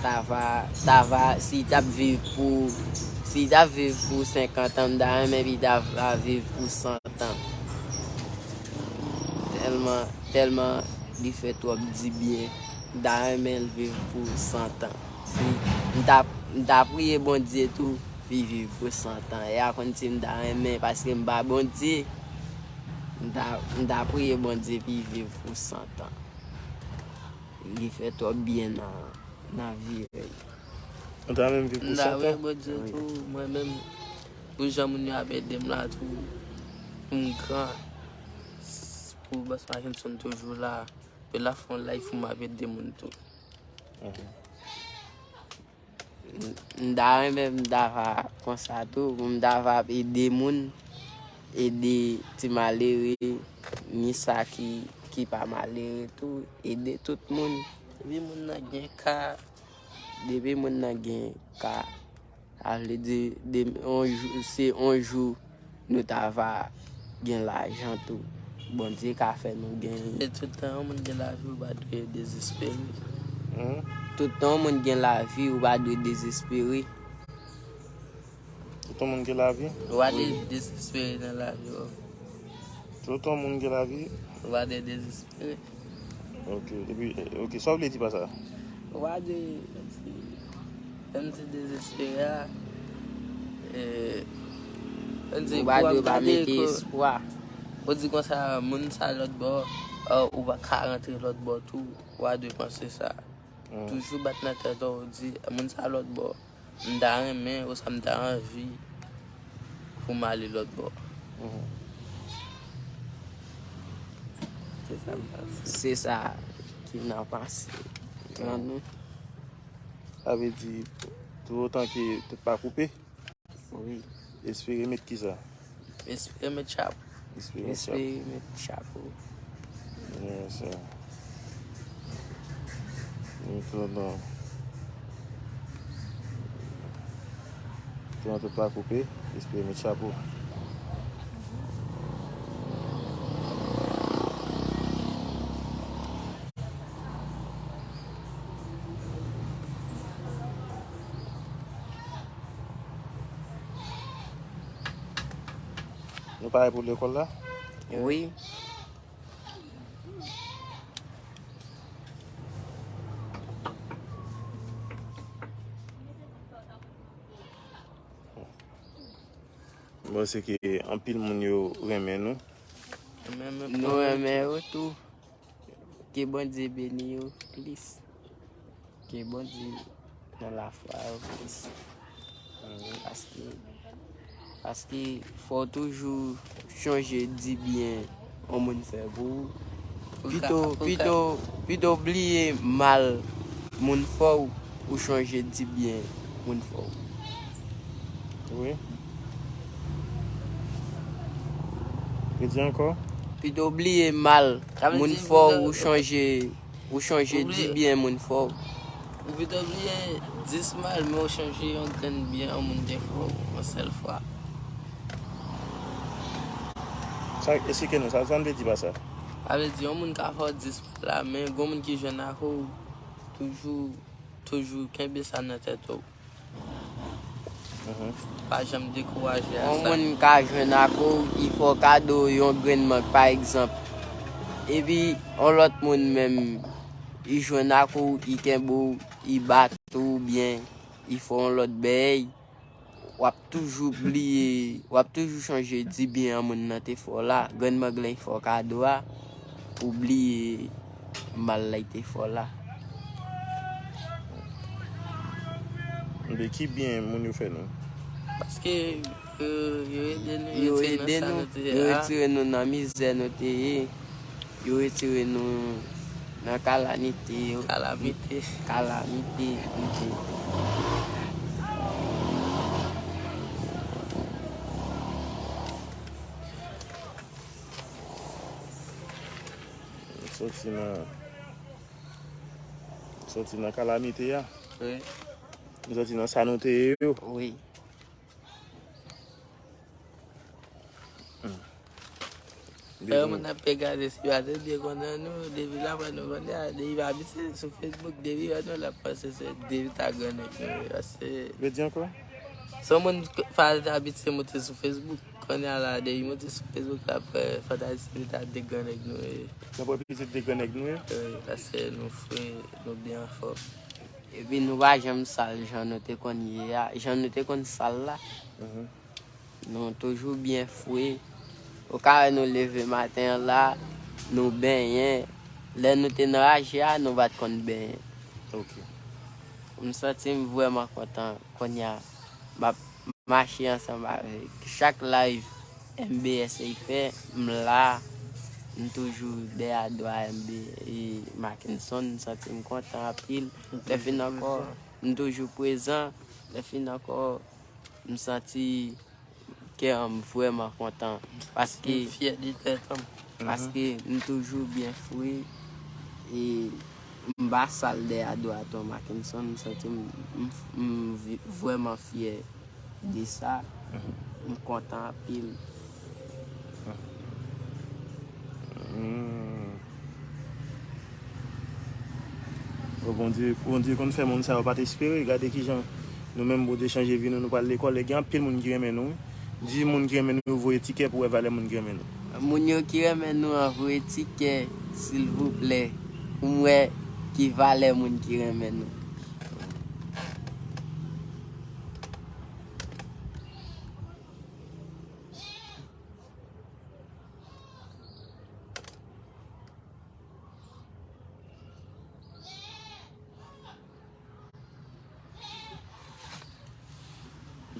ta va, ta va, si l t ap viv pou, si l t ap viv pou senkant an, m ta renmen pou l ta va viv pou san tan. Tèlman, tèlman li fè twòp dibyen, m ta renmen l viv pou san tan. Si, m ta, m ta priye Bondye tou pou l viv pou san tan. E a konn si m ta renmen, paske m pa Bondye, m ta, m ta priye Bondye pou l viv pou san tan. Li fè twòp byen nan, nan vi l. Ou ta renmen viv pou san tan? M ta priye Bondye tou, mwen menm, pou jan moun yo ap ede m la tou, pou m gran, pou Bòs Mackenson toujou la, pou l ap fè yon live pou m ap ede moun tou. Mhm. M, m ta renmen m ta va konsa tou, pou m ta va ap ede moun, ede ti malere, ni sa ki, ki pa malere tou, ede tout moun. Depi moun nan gen ka. Depi moun nan gen ka, sa vle di, de, yon jou, se yon jou nou ta va gen lajan tou. Bondye ka fè nou genyen. E tout tan yon moun gen lavi, ou pa dwe dezespere. Hmm? Tout tan yon moun gen lavi, ou pa dwe dezespere. Tout yon moun gen lavi? Ou pa dwe dezespere nan lavi w. Tout yon moun gen lavi? Ou pa dwe dezespere. Ok, epi, ok, sa w vle di pa sa? Ou pa dwe, lè m di dezespere a, e, lè m di, ou pa dwe pa mete espwa. Ou di konsa, moun sa lòt bò, ou pa ka rantre lòt bò tou, ou pa dwe panse sa. Hmm. Toujou bat nan tèt ou, ou di, moun sa lòt bò, m ta renmen, oswa m ta anvi pou m ale lòt bò. Mhm. Se sa m panse. Se sa ki nan panse. Nan nou. Sa vle di, toutotan ke tèt pa koupe? Wi. Espere met kisa? Espere met chapo. Espere met chapo. Espere met chapo. Yes, sir. Tonton. Tonton pa koupe, espere met chapo. Nou pare pou lekòl la? Wi. M panse ke anpil moun yo renmen nou. Nou renmen yo tou. Ke Bondye beni yo plis. Ke Bondye nan lafwa yo plis. Paske, paske fò w toujou chonje di byen yon moun fè pou ou. Pito, pito, pito bliye mal moun fè w, ou chonje di byen moun fè w. Wi. Redi ankò? Pito bliye mal moun fè w, ou chonje, ou chonje di byen moun fè w. Ou pito bliye dis mal, men ou chonje yon grenn byen yon moun te fè w yon sèl fwa. Sa eksplike nou, sa, sa n vle di pa sa? Sa vle di, yon moun ka fè w dis mal la, men gon moun ki jwenn ak ou, toujou, toujou kenbe sa nan tèt ou. Pa janm dekouraje a sa. Yon moun ka jwenn ak ou, li fè w kado yon grenn mang, pa egzanp. Epi, yon lòt moun menm, li jwenn ak ou, li kenbe w, li bat ou, oubyen li fè w yon lòt bèy. W ap toujou bliye, w ap toujou chonje di byen an moun nan te fè w la. Grenn mang lan fè w kado a, ou bliye mal la li te fè w la. Ebyen, ki byen moun yo fè nou? Paske yo, yo ede nou, yo retire nou nan sa nou te ye a. Yo ede nou, yo retire nou nan mizè nou te ye. Yo retire nou nan kalamite yo. Kalamite. Kalamite, ok. M soti nan, m soti nan kalamite a. Wi. M soti nan sa nou te ye yo. Wi. Fè yon moun ap pe gade si pa te byen konnen nou, depi l ap wè nou kounye a, depi pa abitye sou Facebook, depi wè nou l ap panse se depi ta grannèg nou ye, paske. Redi ankò? Se yon moun k-, pa t abitye moute sou Facebook, kounye a la, depi moute sou Facebook, l ap wè fantasi li ta de grannèg nou ye. L ap wè pitit de grannèg nou ye? Wi, paske nou fre, nou byen anfòm. Epi nou pa janm sal jan nou te konn ye a, jan nou te konn sal la. Nou toujou byen fre. Ou ka wè nou leve maten an la, nou benyen. Lè nou te nan raje a, nou pa t konn benyen. Ok. M santi m vrèman kontan kounye a. M ap mache ansanm avèk chak live M B S ap fè, m la. M toujou dèyè do a M B, e, Mackenson, m santi m kontan anpil. Lè fin ankò, m toujou prezan. Lè fin ankò, m santi kè an m vrèman kontan. Paske m fyè de tèt an m. Paske m toujou byen fre. E m pa sal dèyè do a tonton Mackenson. M santi m, m, m vi-, vrèman fyè de sa. M kontan anpil. Hmm. O Bondye, Bondye konn fè moun sa yo pa t espere. Gade kijan nou menm Bondye chanje vi nou, nou pral lekòl. E gen anpil moun ki renmen nou, wi. Di moun ki renmen nou voye tikè pou wè valè moun ki renmen nou. Moun yo ki renmen nou an voye tikè, silvouplè, pou m wè ki valè moun ki renmen nou.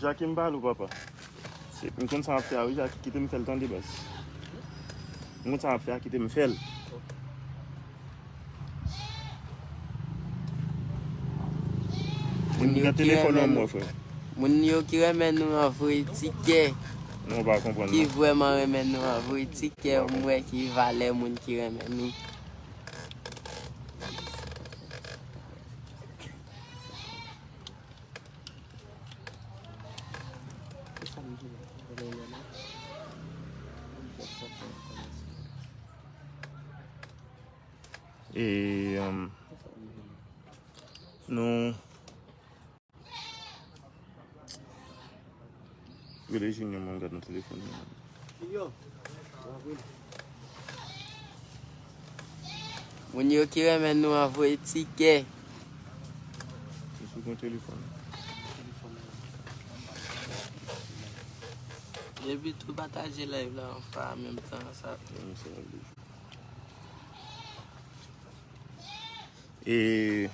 Jackie, m pale w, papa. Se, m konn sa m ap fè a, wi, Jackie, kite m fè l tande, baz. M konn sa m ap fè a, kite m fè l. Moun yo ki renmen nou, moun yo ki renmen nou an voye tikè. Nou pa konprann, non. Ki vrèman renmen nou an voye tikè, m wè ki valè moun ki renmen nou. E, um, nou Rele Junior, mwen gad nan telefòn nan. Moun yo ki renmen nou an voye tikè. Misye gen telefòn. Epi tou pataje live la anfwa an menm tan sa. E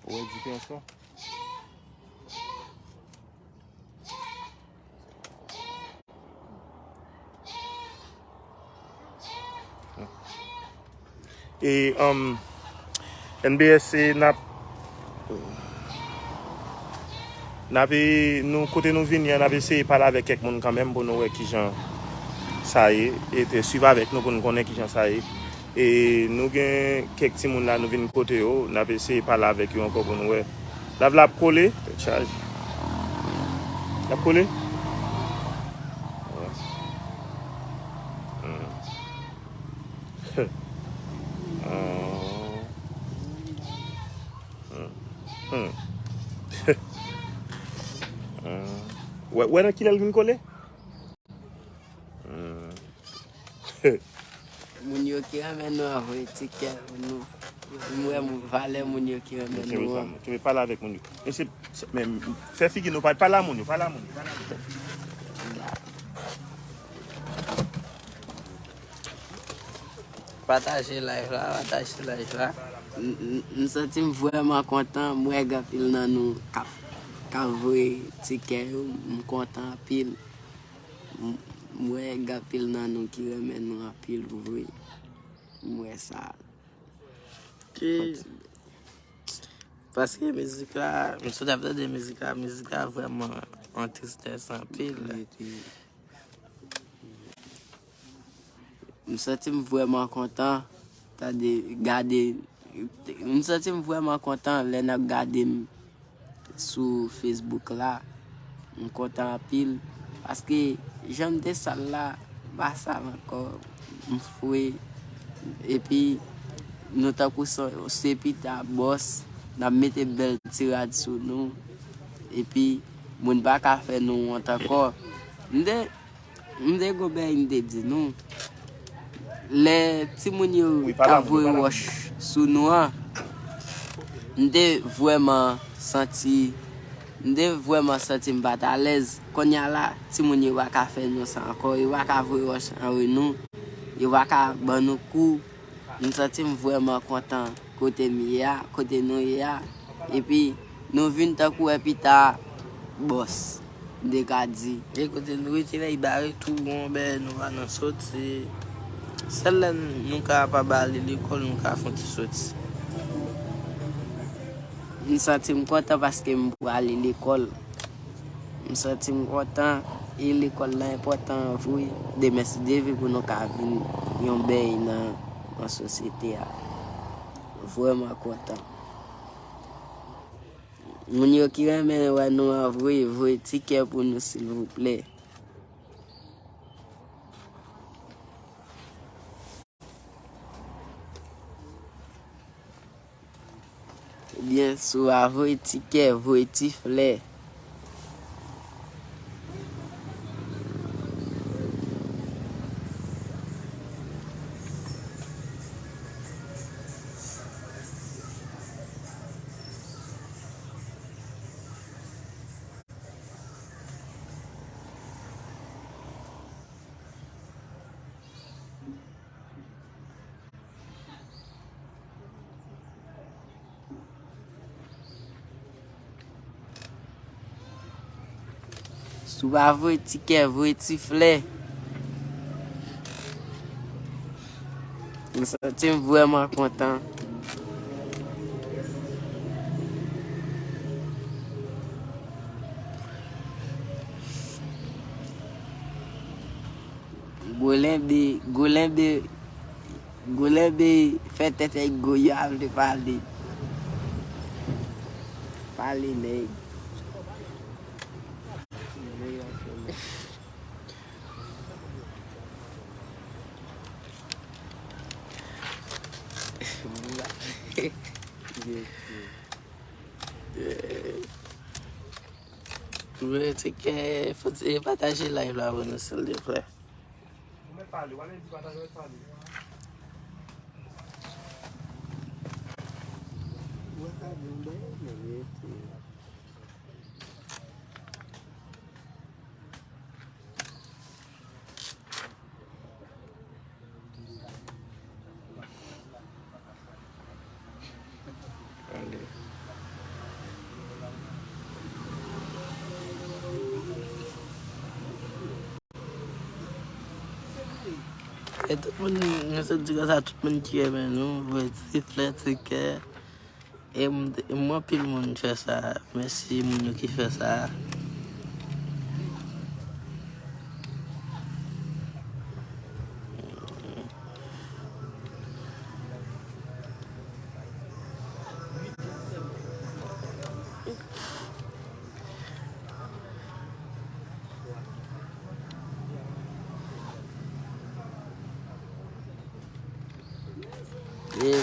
Ou wè diferans lan? E, um, N B S, e, n ap, n ap, e, nou, kote nou vini an, n ap eseye pale avèk kèk moun kanmenm pou nou wè kijan sa ye, e te swiv avèk nou pou nou konnen kijan sa ye. E nou gen kèk timoun la, nou vin kote yo, n ap eseye pale avèk yo ankò pou nou wè. Live la ap kole, tèt chaje. L ap kole? Wè. Hmm. Ah. Hmm. Hmm. Ah. Wè, wè nan kilè l vin kole? Hmm. Moun yo ki renmen nou an voye tikè pou nou. M wè moun, valè moun yo ki renmen nou an. Kenbe pale avèk moun yo. Men se, se, men fè figi nou pa, pale a moun yo, pale a moun yo, pale a moun yo. Pataje live la, pataje live la. M, m, m santi m vrèman kontan, m wè gen anpil nan nou k ap, k ap voye tikè yo, m kontan anpil. M, m wè gen anpil nan nou ki renmen nou anpil vre. M wè sa. Ki, paske mizik la, m sot ap tande mizik la, mizik la vrèman an tristès anpil. Wi, wi. M santi m vrèman kontan tande, gade, m santi m vrèman kontan lè n ap gade m sou Facebook la. M kontan anpil, paske jan m te sal la, m pa sal ankò, m fre. Epi, nou tankou se, se pita bòs, n ap mete bèl ti rad sou nou. Epi, moun pa ka fè nou wont ankò. M te M te gon bagay m te di nou. Lè timoun yo t ap voye wòch sou nou an, m te vrèman santi, m te vrèman santi m pa t alèz. Kounye a la, timoun yo pa ka fè nou sa ankò. Yo pa ka voye wòch anwo nou. Yo pa ka ban nou kou. M santi m vrèman kontan kote m ye a, kote nou ye a. Epi, nou vin tankou wè pita bòs, m te ka di. E kote nou rete la, li bare tou, gon bè, nou pa nan soti. Sèl lè nou ka pa ba ale lekòl, nou ka fè yon ti soti. M santi m kontan paske m prale lekòl. M santi m kontan e lekòl la enpòtan vre. Demen, si Dye vle, pou nou ka vin yon bèy nan, nan sosyete a. Vrèman kontan. Moun yo ki renmen wè nou an vre, voye tikè pou nou, silvouplè. Ebyen, si w pa voye tikè, voye ti flè. Si w pa voye tikè, voye ti flè. M santi m vrèman kontan. Gwo lenbe, gwo lenbe, gwo lenbe fè tèt ak gwo yo al te pale. Pale, nèg. Mwen te ke fò ti pataje live la pou nou, silvouplè. Ou mèt pale, w ale di pataje, w mèt pale. Mwen ka di yon bagay, men rete. Ale. E tout moun, nou sot di konsa, tout moun ki renmen nou, voye ti flè, ti kè. E m, e m wè anpil moun fè sa. Mèsi moun yo ki fè sa.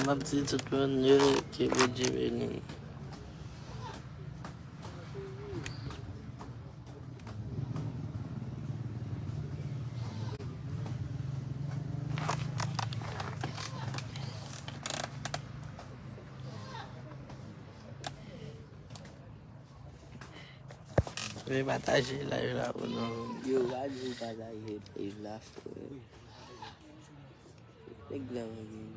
M ap di tout moun yo ke Bondye beni nou. Vin pataje live la pou nou. Yo, pa di pataje live la, frè. Nèg la, nèg la.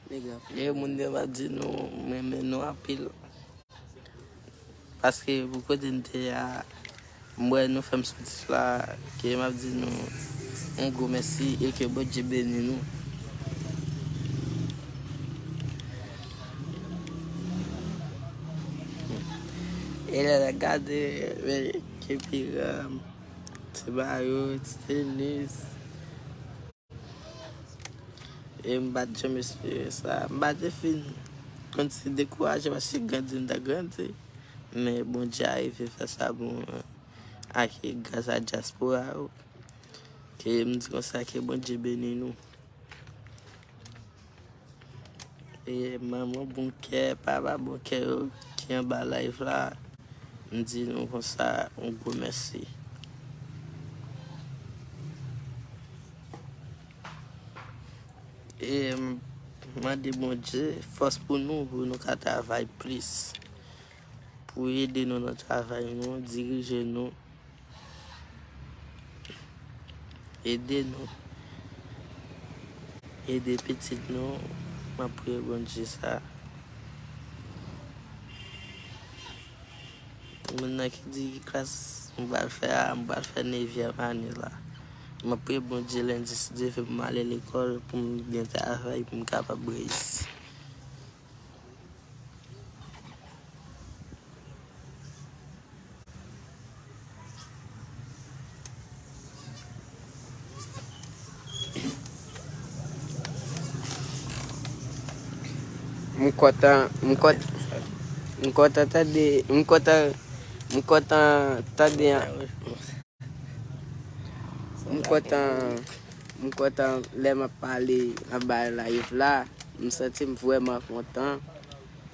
E moun yo pa di nou, m renmen nou anpil. Paske pou kote n te a, m wè nou fè m soti la, ke m ap di nou yon gwo mèsi e ke Bondye beni nou. E lè n ap gade, men, ke piram, ti mayo, ti tenis. E m pa t janm espere sa. M pa te fin konn si dekouraje paske grandi m ta grandi. Men Bondye arive fè sa pou mwen. Ak gras a dyaspora yo. Ke m di konsa ke Bondye beni nou. E manman bon kè, papa bon kè yo ki anba live la, m di nou konsa, yon gwo mèsi. E m mande Bondye fòs pou nou, pou nou ka travay plis, pou ede nou nan travay nou, dirije nou, ede nou, ede pitit nou. M ap priye Bondye sa. Moun nan ki di ki klas m pral fè a, m pral fè nevyèm ane la. M ap priye Bondye lendi, si Dye vle, pou m ale lekòl, pou m gen travay, pou m kapab reyisi. M kontan, m kontan, m kontan tande, m kontan, m kontan tande. M kontan, m kontan lè m ap pale anba live la. M santi m vrèman kontan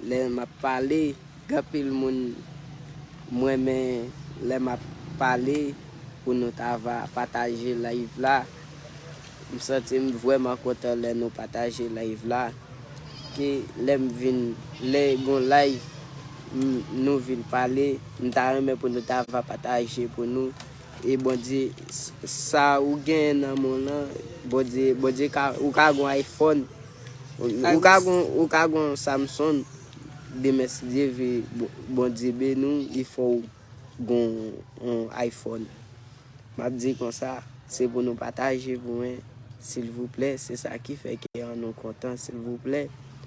lè m ap pale. Gen anpil moun m renmen lè m ap pale pou nou ta va pataje live la. M santi m vrèman kontan lè nou pataje live la. Ke lè m vin, lè gon live, m, nou vin pale, m ta renmen pou nou ta va pataje pou nou. E Bondye, s-, sa ou genyen nan men w lan, Bondye, Bondye ka, ou ka gon iPhone, ou, ou ka gon, ou ka gon Samsung, demen si Dye vle, Bon-, Bondye beni w, li fè w gon yon iPhone. M ap di konsa, se pou nou pataje pou mwen, silvouplè, se sa ki fè kè an nou kontan, silvouplè,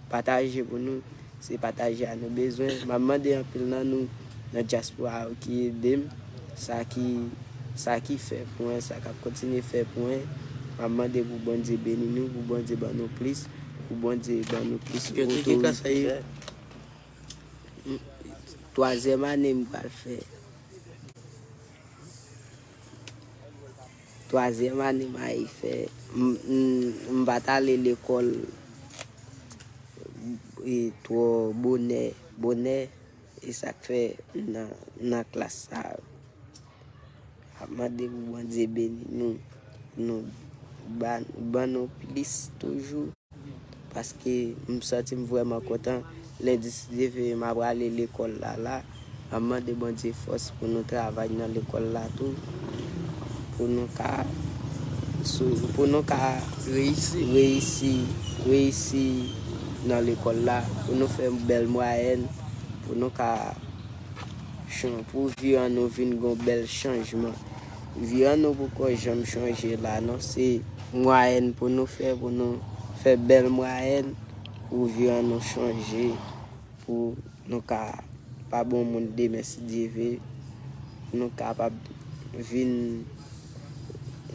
pataje pou nou, se pataje a nou bezwen. M ap mande anpil nan nou, nan dyaspora yo ki ede m, sa ki, sa ki fè pou mwen, sa k ap kontinye fè pou mwen. M ap mande pou Bondye beni nou, pou Bondye ban nou plis, pou Bondye ban nou plis otorite. Twazyèm ane m pral fè. Twazyèm ane m al fè. M, m, m pa t ale lekòl, e, twò bonè, bonè, e sa k fè m nan, nan klas sa yo. Ap mande pou Bondye beni nou, nou ban, ban nou plis toujou. Paske m santi m vrèman kontan. Lendi, si Dye vle, m ap prale lekòl la, la. M ap mande Bondye fòs pou nou travay nan lekòl la tou. Pou nou ka, sou, pou nou ka reyisi, reyisi, reyisi nan lekòl la. Pou nou fè bèl mwayèn. Pou nou ka chan-, pou vi an nou vin gon bèl chanjman. Vi an nou poko janm chanje la non, se mwayèn pou nou fè, pou nou fè bèl mwayèn, pou vi an nou chanje, pou nou ka pa bon moun demen si Dye vle, pou nou kapab vin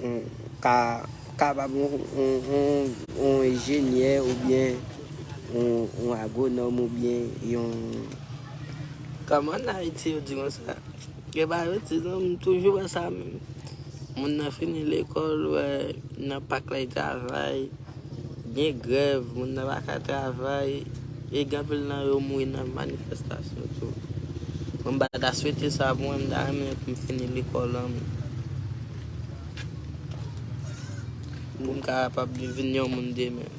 yon, ka, kapab yon, yon, yon, yon enjenyè oubyen yon, yon agwonòm oubyen yon. Kòm ann Ayiti yo di konsa, gen pa yo di non, m toujou wè sa menm. Moun nan fini lekòl, wè, nan pak la y travay, Gen grèv, moun nan pa ka travay, e gen anpil nan yo mouri nan manifestasyon tou. Mwen m pa ta swete sa pou mwen, m ta renmen pou m fini lekòl an mwen. Pou m kapab vin yon moun demen.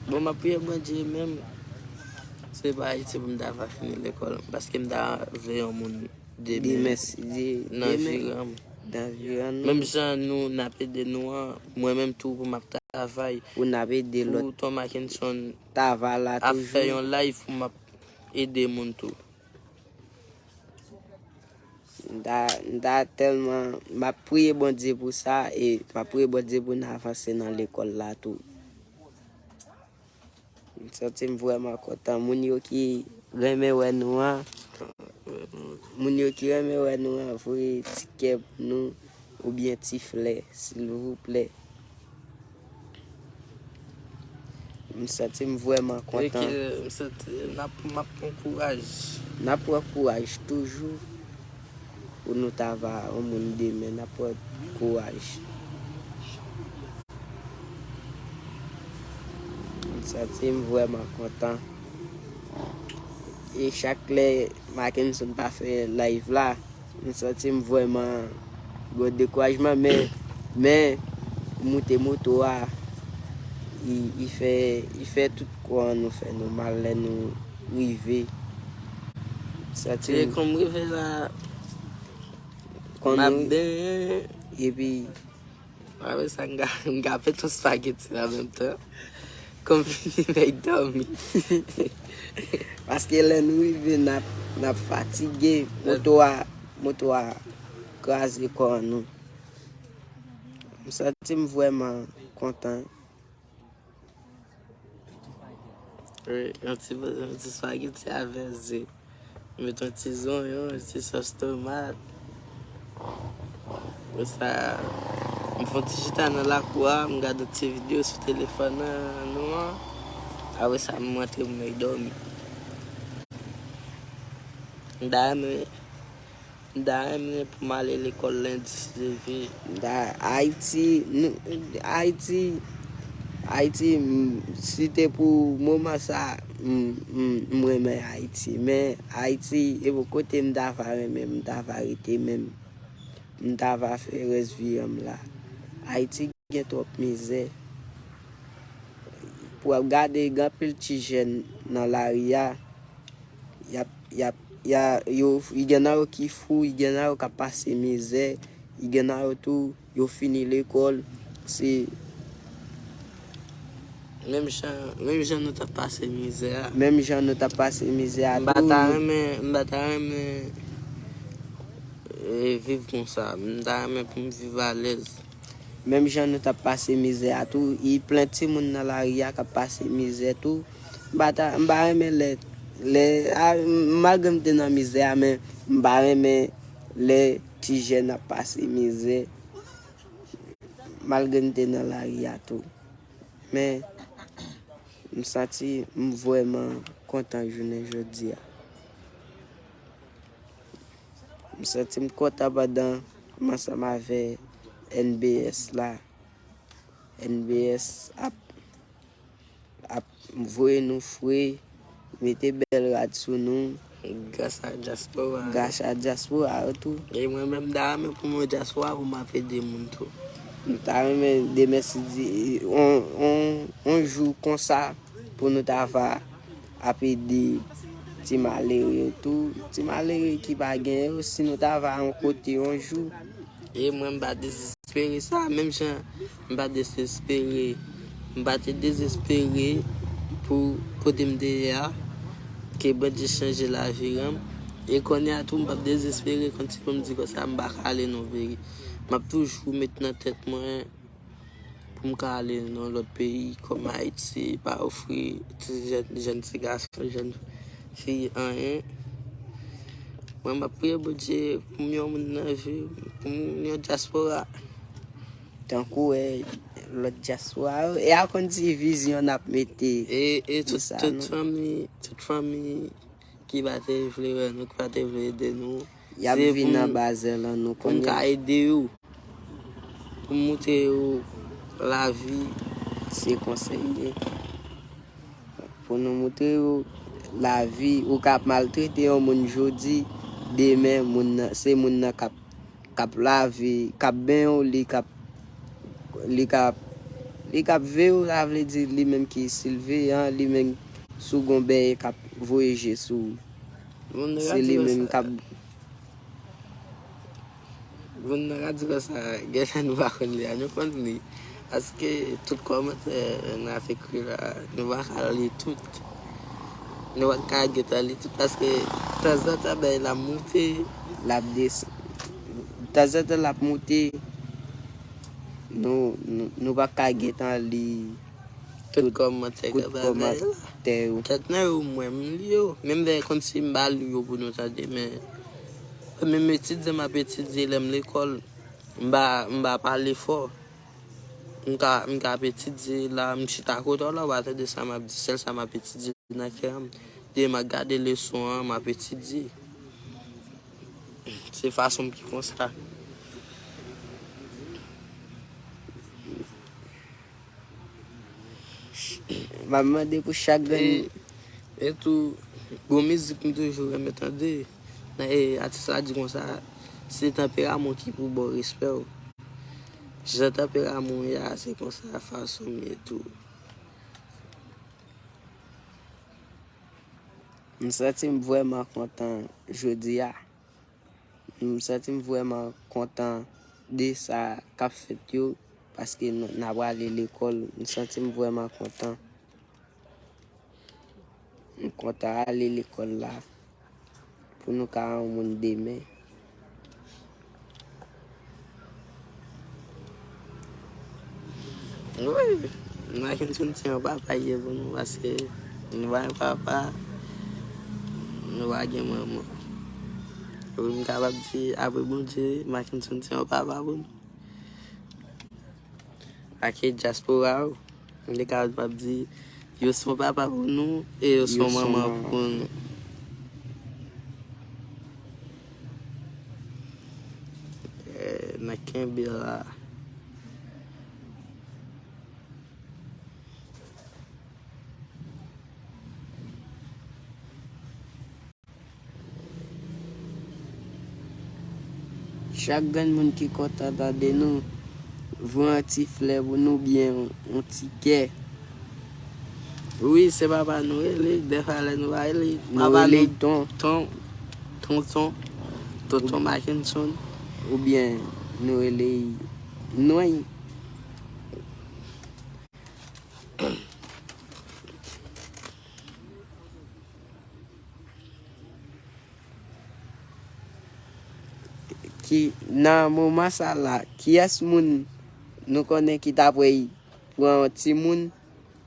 Bon, m ap priye Bondye menm. Se pa Ayiti pou m ta va fini lekòl, paske m ta vle yon moun demen. Demen, si Dye, nan demen, viran m. Nan viran nou. Menm jan nou n ap ede nou an, mwen menm tou pou m ap travay. Pou n ap ede lòt. Pou Ton Mackenson ta va la ap fè toujou. Yon live pou m ap ede moun tou. M ta, m ta tèlman, m ap priye Bondye pou sa, e m ap priye Bondye pou n avanse nan lekòl la tou. M santi m vrèman kontan. Moun yo ki renmen wè nou an, moun yo ki renmen wè nou an, voye ti kè pou nou, oubyen ti flè, silvouplè. M santi m vrèman kontan. Ok, m santi n ap, m ap pran kouraj. N ap pran kouraj toujou pou nou ta va yon moun demen, n ap pran kouraj. M santi m vrèman kontan. E chak lè Mackenson pa fè live la, m santi m vrèman gen dekourajman, men, men, moute moto a, li, li fè, li fè tout kò an nou fè nou mal lè nou rive. M santi m. E kòm rive la, kòm m ap nou benyen. Epi apre sa, m ka, m ka fè yon spageti an menm tan. Kòm fini, m al dòmi. Paske lè nou rive, n ap, n ap fatige. Moto a, moto a kraze kò nou. M santi m vrèman kontan. Wi, yon ti, yon ti spageti avè ze. Met yon ti zonyon, yon ti sòs tomat. Apre sa, m fè yon ti chita nan lakou a, m gade yon ti videyo sou telefòn nan nou an. Apre sa, m rantre, m al dòmi. M ta renmen, m ta renmen pou m ale lekòl lendi, si Dye vle. M ta, Ayiti, nou, Ayiti, Ayiti, m, si te pou moman sa, m, m, m renmen Ayiti. Men Ayiti, e pou kote m ta va renmen, m ta va rete menm. M ta va fè rès vi an m la. Ayiti gen twòp mizè. Pou w ap gade, gen anpil ti jèn nan lari a, y ap, y ap, y a, yo, y gen nan yo ki fou, y gen nan yo k ap pase mizè, y gen nan yo tou, yo fini lekòl, se menm jan, menm jan nou t ap pase mizè a. Menm jan nou t ap pase mizè a tou. M pa ta renmen, m pa ta renmen, e, viv konsa. M ta renmen pou m viv alèz. Menm jan nou t ap pase mizè a tou, e plen timoun nan lari a k ap pase mizè tou. M pa ta, m pa renmen lè, lè, a, malgre m te nan mizè a, men m pa renmen lè ti jèn ap pase mizè, malgre m te nan lari a tou. Men, m santi m vrèman kontan jounen jodi a. M santi m kontan pandan m ansanm avè N B S la. N B S ap, ap voye nou fre, mete bèl rad sou nou. Gras a dyaspora. Gras a dyaspora yo tou. E mwen menm, m ta renmen pou m yon dyaspora pou m ap ede moun tou. M ta renmen demen, si Dye, on, on, on jou konsa pou nou ta va ap ede ti malere yo tou. Ti malere ki pa gen yo, si nou ta va yon kote yon jou. E mwen, m pa dezespere sa, menm jan m pa dezespere, m pa te dezespere pou kote m te ye a, ke Bondye chanje lavi m. E kounye a tou, m p ap dezespere, konn si pou m di konsa, m pa ka ale non, peyi. M ap toujou met nan tèt mwen pou m ka ale nan lòt peyi, kòm Ayiti pa ofri ti jèn, jèn ti gason, jèn fi anyen. Mwen, m ap priye Bondye pou m yon moun nan vi, pou m yon dyaspora. Tankou, e, lòt dyaspora yo, e a konn ti vizyon n ap mete. E, e tout, tout fanmi, tout fanmi ki pa te vle wè nou, ki pa te vle ede nou. Y ap vin anba zèl an nou kounye a. Se pou m, pou m ka ede yo. Pou m montre yo lavi, se konsa l ye. Pou nou montre yo lavi, ou ka ap maltrete yon moun jodi, demen, moun nan, se moun nan k ap, k ap lave, k ap benyen w, li k ap, li k ap, li k ap veye w, sa vle di li menm ki siveyan, li menm sou gon bèyè k ap voye je sou ou. Se li menm k ap Moun nan ka di konsa, gen sa nou pa konn li a, nou konn li. Paske tout kòmantè n ap ekri la, nou pa ka li tout. Nou pa ka gentan li tout, paske tanzantan bagay la ap monte. L ap desann. Tanzantan l ap monte. Nou, nou, nou pa ka gentan li Tout kòmantè k ap bagay la. Kèk nan yo, mwen, m li yo. Menm lè kòmsi m pa li yo pou nou tande, men menm etidye m ap etidye lè m lekòl, m pa, m pa pale fò. M ka, m ka ap etidye la, m chita kote w la, w pa tande sa m ap di, sèl sa m ap etidye nan kè m. Demen m ap gade leson an, m ap etidye. Se fason m ki konsa. M ap mande pou chak grenn. E, e tou, gon mizik m toujou renmen tande. E, atis la di konsa, se tanperaman w ki pou ba w respè w. Jan tanperaman w ye a, se konsa fason m ye tou. M santi m vrèman kontan jodi a. M santi m vrèman kontan de sa k ap fèt yo, paske n, n a prale lekòl. M santi m vrèman kontan. M kontan ale lekòl la pou nou ka yon moun demen. Wi, Mackenson se yon papa li ye pou nou, paske nou pa gen papa, nou pa gen manman. Wi, m kapab di, apre Bondye, Mackenson se yon papa pou nou. Ak dyaspora yo, m te kapab di, yo se yon papa pou nou e yo se yon manman pou nou. Eh, n a kenbe la. Chak grenn moun ki kontan tande nou, voye yon ti flè pou nou, byen yon ti kè. Wi, se papa nou rele, dèfwa lè nou pa rele papa nou, ton, ton, tonton, tonton Mackenson. Oubyen nou rele l Nway. Ki, nan moman sa la, kiyès moun nou konnen ki ta prè pran yon timoun,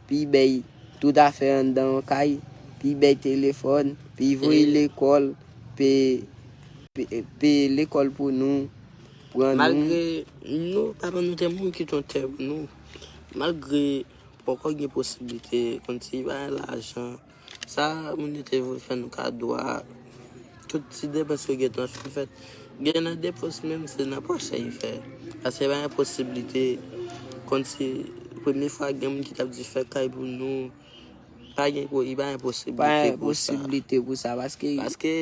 pi bèy tout afè anndan yon kay, pi bèy telefòn, pi voye lekòl, pe, pe, pe lekòl pou nou, pran nou. Malgre nou, papa nou te mouri kite yon tè pou nou, malgre poko gen posiblite, kòmsi pa gen lajan, sa moun yo te vle fè nou kado a, tout ti depans yo gentan fin fèt. Gen nan depans menm se nan pòch sa yo fè. Paske pa gen posiblite, kòmsi premye fwa gen moun ki t ap di fè kay pou nou, pa gen, li pa gen posiblite pou sa. Pa gen posiblite pou sa, paske, paske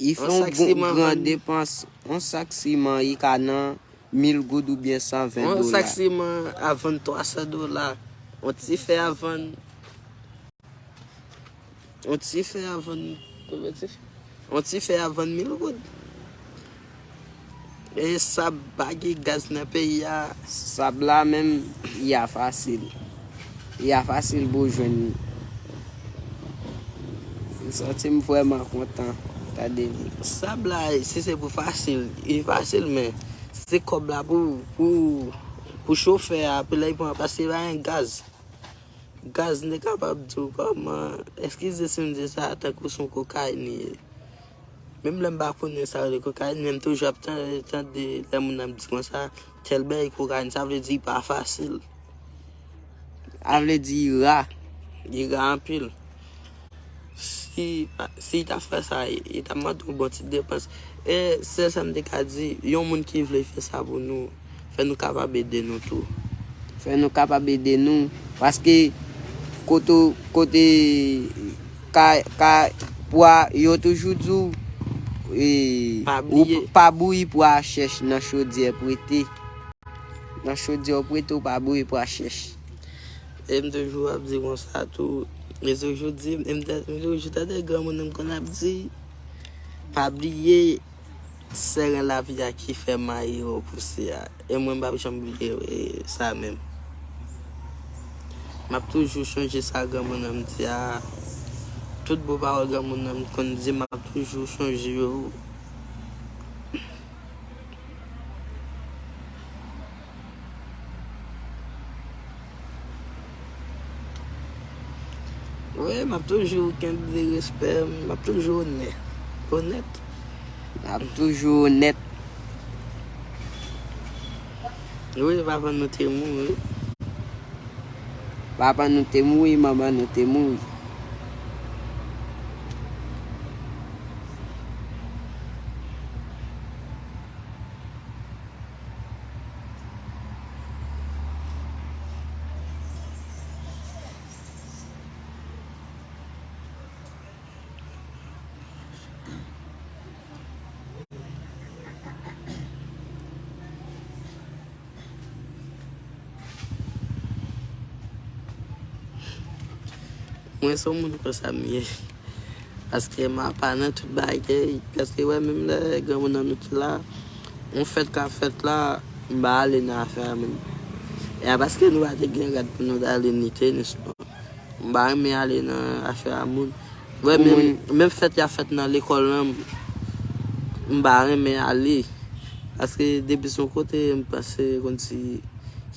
li fè yon gran depans, yon sak siman, li ka nan mil goud oubyen san ven dola. Yon sak siman a vann twa san dola. Yon ti fè a vann, yon ti fè a vann, konbyen ti fè? Yon ti fè a vann mil goud. E sab, pa gen gaz nan peyi a. Sab la menm, li a fasil. Li a fasil pou w jwenn li. M santi m vrèman kontan tande li. Sab la, si se pou fasil, li fasil, men se kòb la pou, pou, pou chofè a, pou lè l pran, paske pa gen gaz. Gaz, m te kapab di w kòman, eskize si m di sa, tankou se yon kokayin li ye. Menm lè m pa konnen sa yo rele kokayin, men m toujou ap tan-, tande lè moun ap di konsa, tèl bèy kokayin, sa vle di li pa fasil. Sa vle di li ra. Li ra anpil. Si, si li ta fè sa, li t ap mande yon bon ti depans. E sèl sa m te ka di, yon moun ki vle fè sa pou nou, fè nou kapab ede nou tou. Fè nou kapab ede nou. Paske kote, kote ka, ka, pwa, yo toujou di w, e, pa bliye, pa bouyi pwa chèch nan chodyè prete. Nan chodyè w prete, w pa bouyi pwa chèch. E m toujou ap di konsa tou. E toujou di, e m te, m toujou tande granmoun nan m konn ap di, pa bliye seren lavi a ki fè mayi yo pouse a. E mwen, m p ap janm bliye, e, sa menm. M ap toujou chonje sa granmoun nan m di a. Tout bon pawòl granmoun nan m konn di, m ap toujou chonje yo. Wi, m ap toujou kenbe respè, m ap toujou onè-, onèt. M ap toujou onèt. Wi, papa nou te mouri. Papa nou te mouri, manman nou te mouri. Mwen se yon moun konsa m ye. Paske m apa nan tout bagay. Paske wè, menm lè granmoun nan nou te la, yon fèt ka fèt la, m pa ale nan afè a moun. E a paske nou pa te gen rad pou nou t ale ni tenis, non. M pa renmen ale nan afè a moun. Wè, pou menm, moun, menm fèt y ap fèt nan lekòl lan, m pa renmen ale. Paske depi se yon kote, m panse kòmsi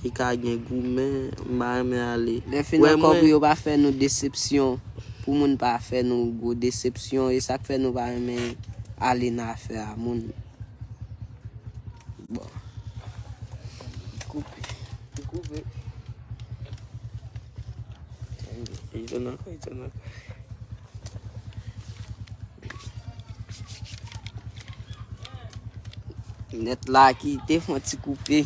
ki ka gen goumen, m pa renmen ale. Lè fin wè, ankò mwen, pou yo pa fè nou desepsyon, pou moun pa fè nou gwo desepsyon, e sa k fè nou pa renmen ale nan afè a moun. Bon. Koupe. Koupe. Li tounen ankò, li tounen ankò. Nèt la ki te fè yon ti koupe.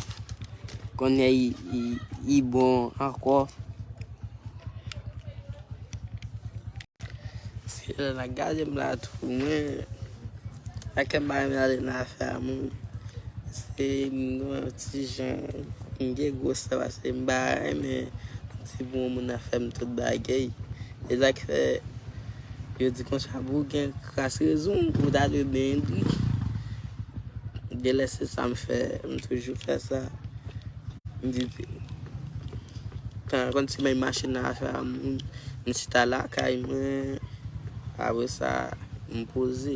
Kounye a, li, li, li bon ankò. Se lè n ap gade m la tou, mwen, sa k fè m pa renmen ale nan afè a moun. Se m gen yon ti jan, m gen gwosè paske m pa renmen ti bon moun nan fè m tout bagay. E sa k fè yo di konsa, pou w gen kras rezon, ou ta dwe benyen dri. Genlè se sa m fè, m toujou fè sa. M di, tan konn si mwen mache nan afè a moun, m chita lakay mwen, apre sa, m poze.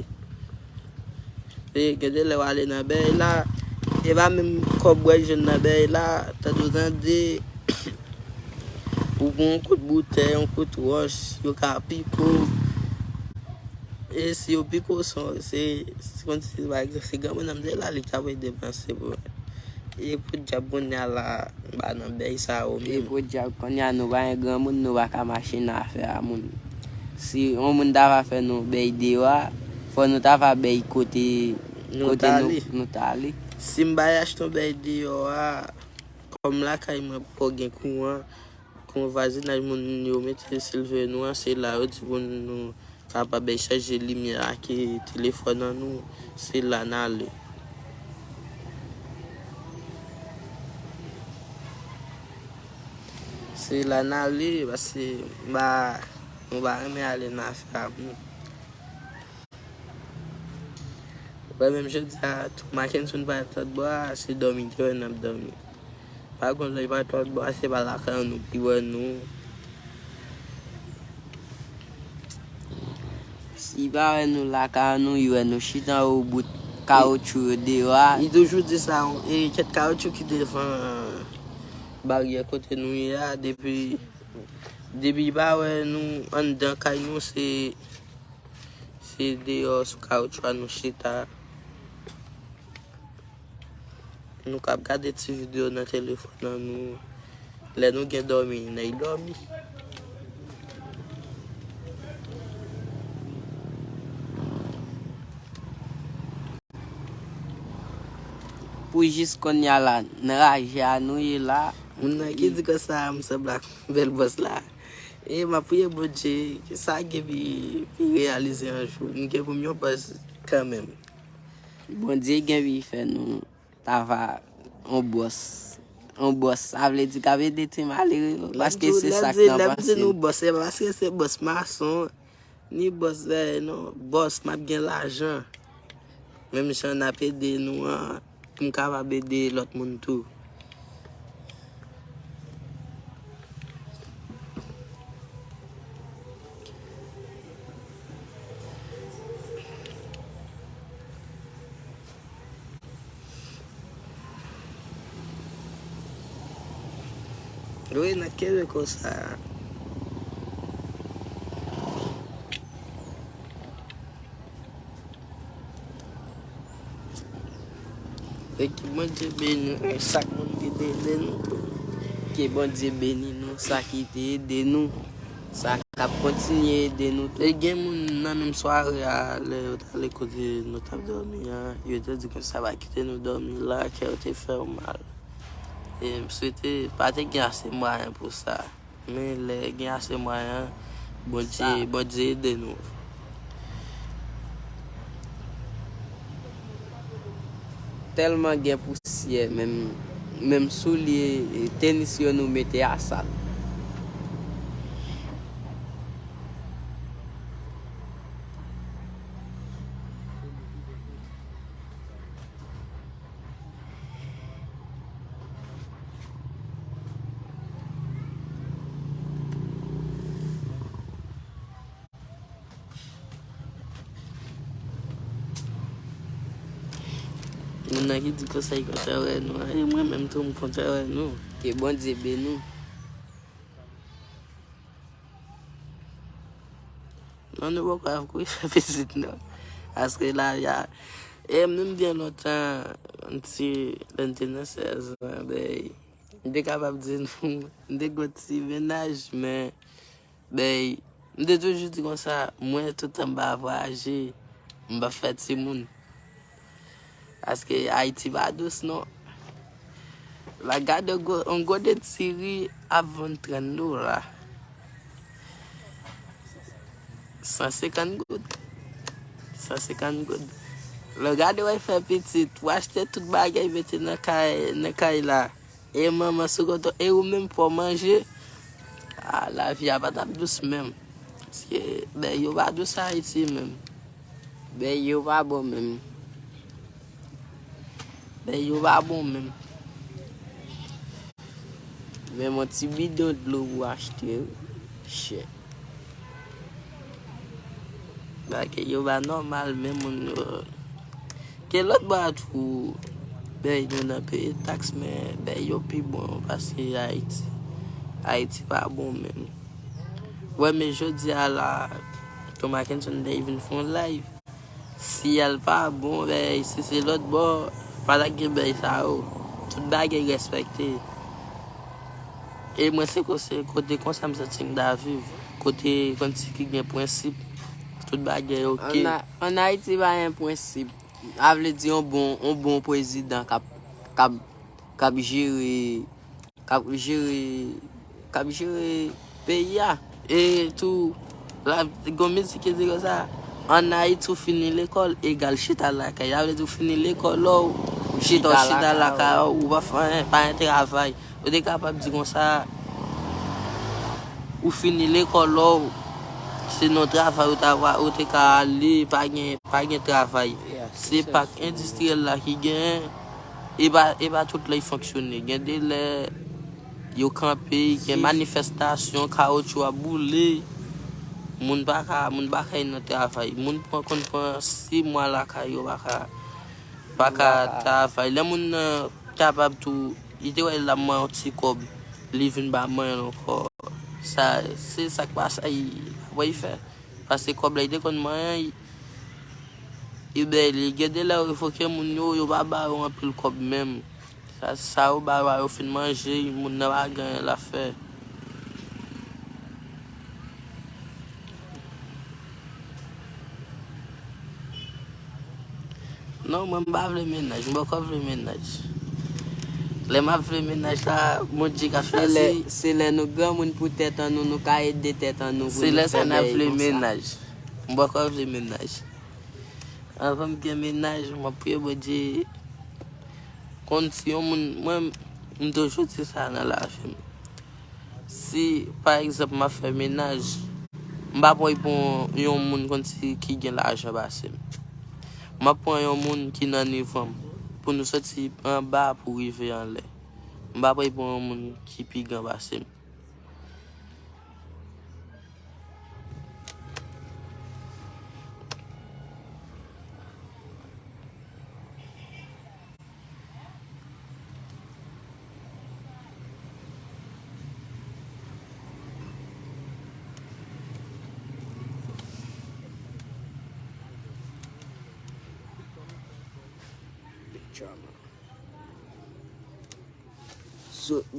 E gen de lè w ale nan bèy la, e pa menm kòb w ap jwenn nan bèy la, tande w tande, ou pran yon kout boutèy, yon kout wòch, yo ka pike w. E si yo pike w, se, se konn si, pa egzanp, si granmoun nan m te la, li ta pral depanse pou mwen. E podyab kounye a la, m pa nan bèy sa yo menm. E podyab kounye a nou pa gen granmoun, nou pa ka mache nan afè a moun. Si yon moun ta va fè nou bèy deyò a, fò nou ta va bèy kote, nou kote ta nou, ale. Nou ta ale. Si m bay achte yon bèy deyò a, kòm lakay mwen poko gen kouran, kon vwazinaj moun yo mete silve nou an, se la yo di pou nou kapab chanje limyè ak telefòn an nou, se la n ale. Se la n ale, paske m pa, mwen pa renmen ale nan afè a moun. Wè, menm jodi a, tou Mackenson pa t lòt bò a, se dòmi te wè n ap dòmi. Pa konn lè li pa t lòt bò a, se pa lakay nou li wè nou. Si li pa wè nou lakay nou, li wè nou chita anwo bout kawotchou yo deyò a. Li toujou di sa, e kèk kawotchou ki devan baryè kote nou ye a, depi, depi li pa wè nou anndan kay nou, se Se deyò sou kawotchou a nou chita. Nou kab gade ti videyo nan telefòn an nou. Lè nou gen dòmi, nèg dòmi. Pou jis kounye a la, nan raje a nou ye la. Moun nan ki di konsa, m sanble ak bèl bòs la. E m ap priye Bondye, sa gen pi, pi reyalize yon jou. M gen pou m yon bòs kanmenm. Bondye gen pi fè nou ta va yon bòs. Yon bòs, sa vle di k ap ede ti malere yo. Paske se sa k nan panse. Lè m di nou bòs, se pa paske se bòs mason, ni bòs vèyè non, bòs m ap gen lajan. Menm jan n ap ede nou an, pou m kapab ede lòt moun tou. Wi, n ap kenbe konsa. E ke Bondye beni nou, e chak moun ki te ede nou tou. Ke Bondye beni nou, sa ki te ede nou, sa k ap kontinye ede nou tou. E gen moun nan menm sware a, lè yo t ale kote nou t ap dòmi an, yo te di konsa pa kite nou dòmi la, kè yo te fè yo mal. E m swete pa te gen ase mwayen pou sa. Men lè gen ase mwayen, Bondye, Bondye ede nou. Tèlman gen pousyè, menm, menm soulye, e, tenis yo nou mete a sal. Moun nan ki di konsa li kontan wè nou an, e mwen menm tou m kontan wè nou. Ke Bondye beni nou. Non, nou poko ap kouri fè pitit non. Paske lavi a, e m menm byen lontan, m ti, lè m te nan sèz an, bèy, m te kapab di nou, m te gon ti mennaj, men, bèy, m te toujou di konsa, mwen, toutan m pa vwayaje, m pa fè timoun. Paske Ayiti pa dous non. Va gade yon gwo, yon gode ti ri ap vann trant dola. San senkant goud. San senkant goud. Lè w gade w al fè pitit, w achte tout bagay mete nan kay, nan kay la. E manman sou kote w, e ou menm fò w manje. A, lavi a pa t ap dous menm. Paske bèy yo pa dous Ayiti menm. Bèy yo pa bon menm. Bèy yo pa bon menm. Menm yon ti bidon dlo pou achte, chè. Bagay yo pa nòmal, men moun yo. Ke lòt bò a tou, bèy nou nan peye taks, men bèy yo pi bon pase Ayiti. Ayiti pa bon menm. Wè, men jodi a la, Ton Mackenson te vin fè yon live. Siyal pa bon, bèy, si se lòt bò, pa ta gen bèy sa yo. Tout bagay respekte. E mwen se ko-, se kote konsa m santi m ta viv. Kote konn si ki gen prensip, tout bagay oke. Ann A-, ann Ayiti pa gen prensip. A vle di yon bon, yon bon prezidan k ap, k ap, k ap jere k ap jere, k ap jere peyi a. E tou, la, gon mizik ki di konsa, ann Ayiti, ou fini lekòl, egal chita lakay. Sa vle di ou fini lekòl ou, chita, ou chita lakay ou, ou pa fè anyen, pa gen travay. Ou te kapab di konsa, ou fini lekòl ou, se nan travay ou ta va, ou te ka ale, pa gen, pa gen travay. Se pak endistriyèl la ki genyen. E pa, e pa tout lè y fonksyone. Gen de lè yo kanpe, gen manifestasyon, kawotchou ap boule. Moun pa ka, moun pa ka al nan travay. Moun pran, konn pran sis mwa lakay yo, pa ka, pa ka travay. Lè moun nan kapab tou, li te wè l ap manyen yon ti kòb, li vin pa manyen l ankò. Sa, se sa k pa sa, li pa pral fè. Paske kòb la, li te konn manyen, li, li bèl, li gen de lè yo revoke moun yo, yo pa ba yo anpil kòb menm. Sa, sa yo ba yo a, yo fin manje, moun nan pa gen anyen l ap fè. Non, mwen m pa vle mennaj, m poko vle mennaj. Lè m ap vle mennaj la, Bondye ka chwazi. Se lè nou granmoun pou tèt an nou, nou ka ede tèt an nou pou nou fè bagay konsa. Se lè sa n ap vle mennaj. M poko vle mennaj. Anvan m gen mennaj, m ap priye Bondye. Konn si yon moun, mwen, m toujou di sa nan lavi m. Si, pa egzanp, m ap fè mennaj, m p ap pran yon moun konn si ki gen lajan pase m. M ap pran yon moun ki nan nivo m, pou nou soti anba pou rive anlè. M p ap pran yon moun ki pi gran pase m.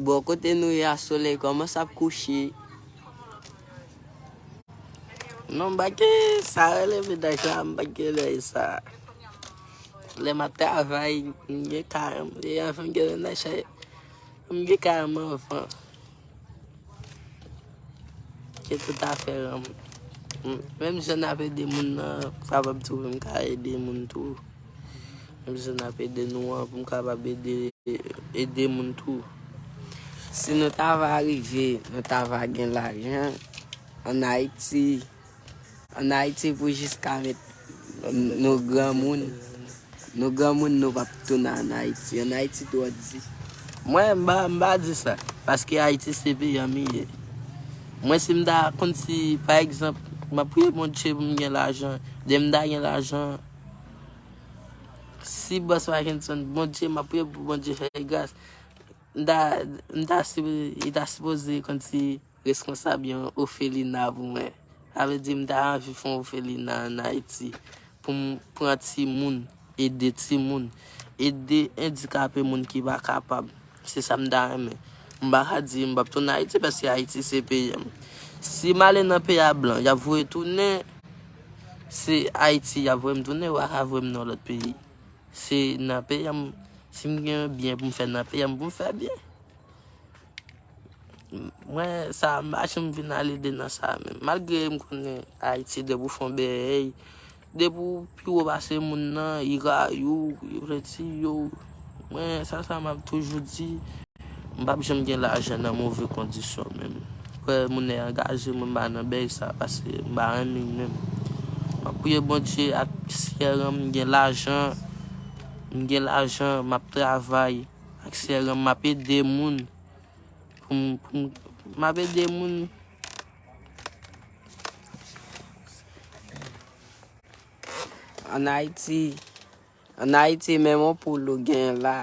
Bò kote nou ye a, solèy kòmanse ap kouche. Non, m pa gen sa rele mennaj la, m pa gen lè sa. Lè m ap travay, m gen kay m, e anvan m gen mennaj la, m gen kay m anvan. Ke tout afè an. Menm jan n ap ede moun nan, kapab tou, m ka ede moun tou. Menm jan n ap ede nou an, pou m kapab ede, ede moun tou. Si nou ta va rive, nou ta va gen lajan ann Ayiti, ann Ayiti pou jiska met nou granmoun. Nou granmoun, nou p ap tounen ann Ayiti. Ann Ayiti twò di. Mwen, m pa, m pa di sa. Paske Ayiti se peyi an m ye. Mwen, si m ta konn si, pa egzanp, m ap priye Bondye pou m gen lajan. Demen m ta gen lajan. Si bòs Mackenson, Bondye, m ap priye pou Bondye fè gras. M ta, m ta sipoze, li ta sipoze konn si reskonsab yon ofelina pou mwen. Sa vle di m ta anvi fè yon ofelina ann Ayiti pou m pran timoun, ede timoun, ede andikape, moun ki pa kapab. Se sa m ta renmen. M pa ka di m p ap tounen Ayiti paske Ayiti se peyi m. Si m ale nan peyi a blan, y ap voye tounen. Se Ayiti y ap voye m tounen, yo pa ka voye m nan lòt peyi. Se nan peyi m, si m gen byen pou m fè nan peyi m, pou m fè byen. Mwen, sa, m pa janm vin al ede nan sa menm. Malgre m konnen Ayiti, depi w fè yon bèyèy, depi w pi wo pase moun nan, li rayi w, li vle tiye w. Mwen, sa, sa m ap toujou di, m p ap janm gen lajan nan move kondisyon menm. Frè, moun nan angaje, mwen m pa nan bèy sa, paske m pa renmen l menm. M ap priye Bondye ak syèl an, m gen lajan, m gen lajan, m ap travay. Ak sè ranm, m ap ede moun. Pou m, pou m, m ap ede moun. Ann Ayiti, ann Ayiti, menm yon poul ou genyen la,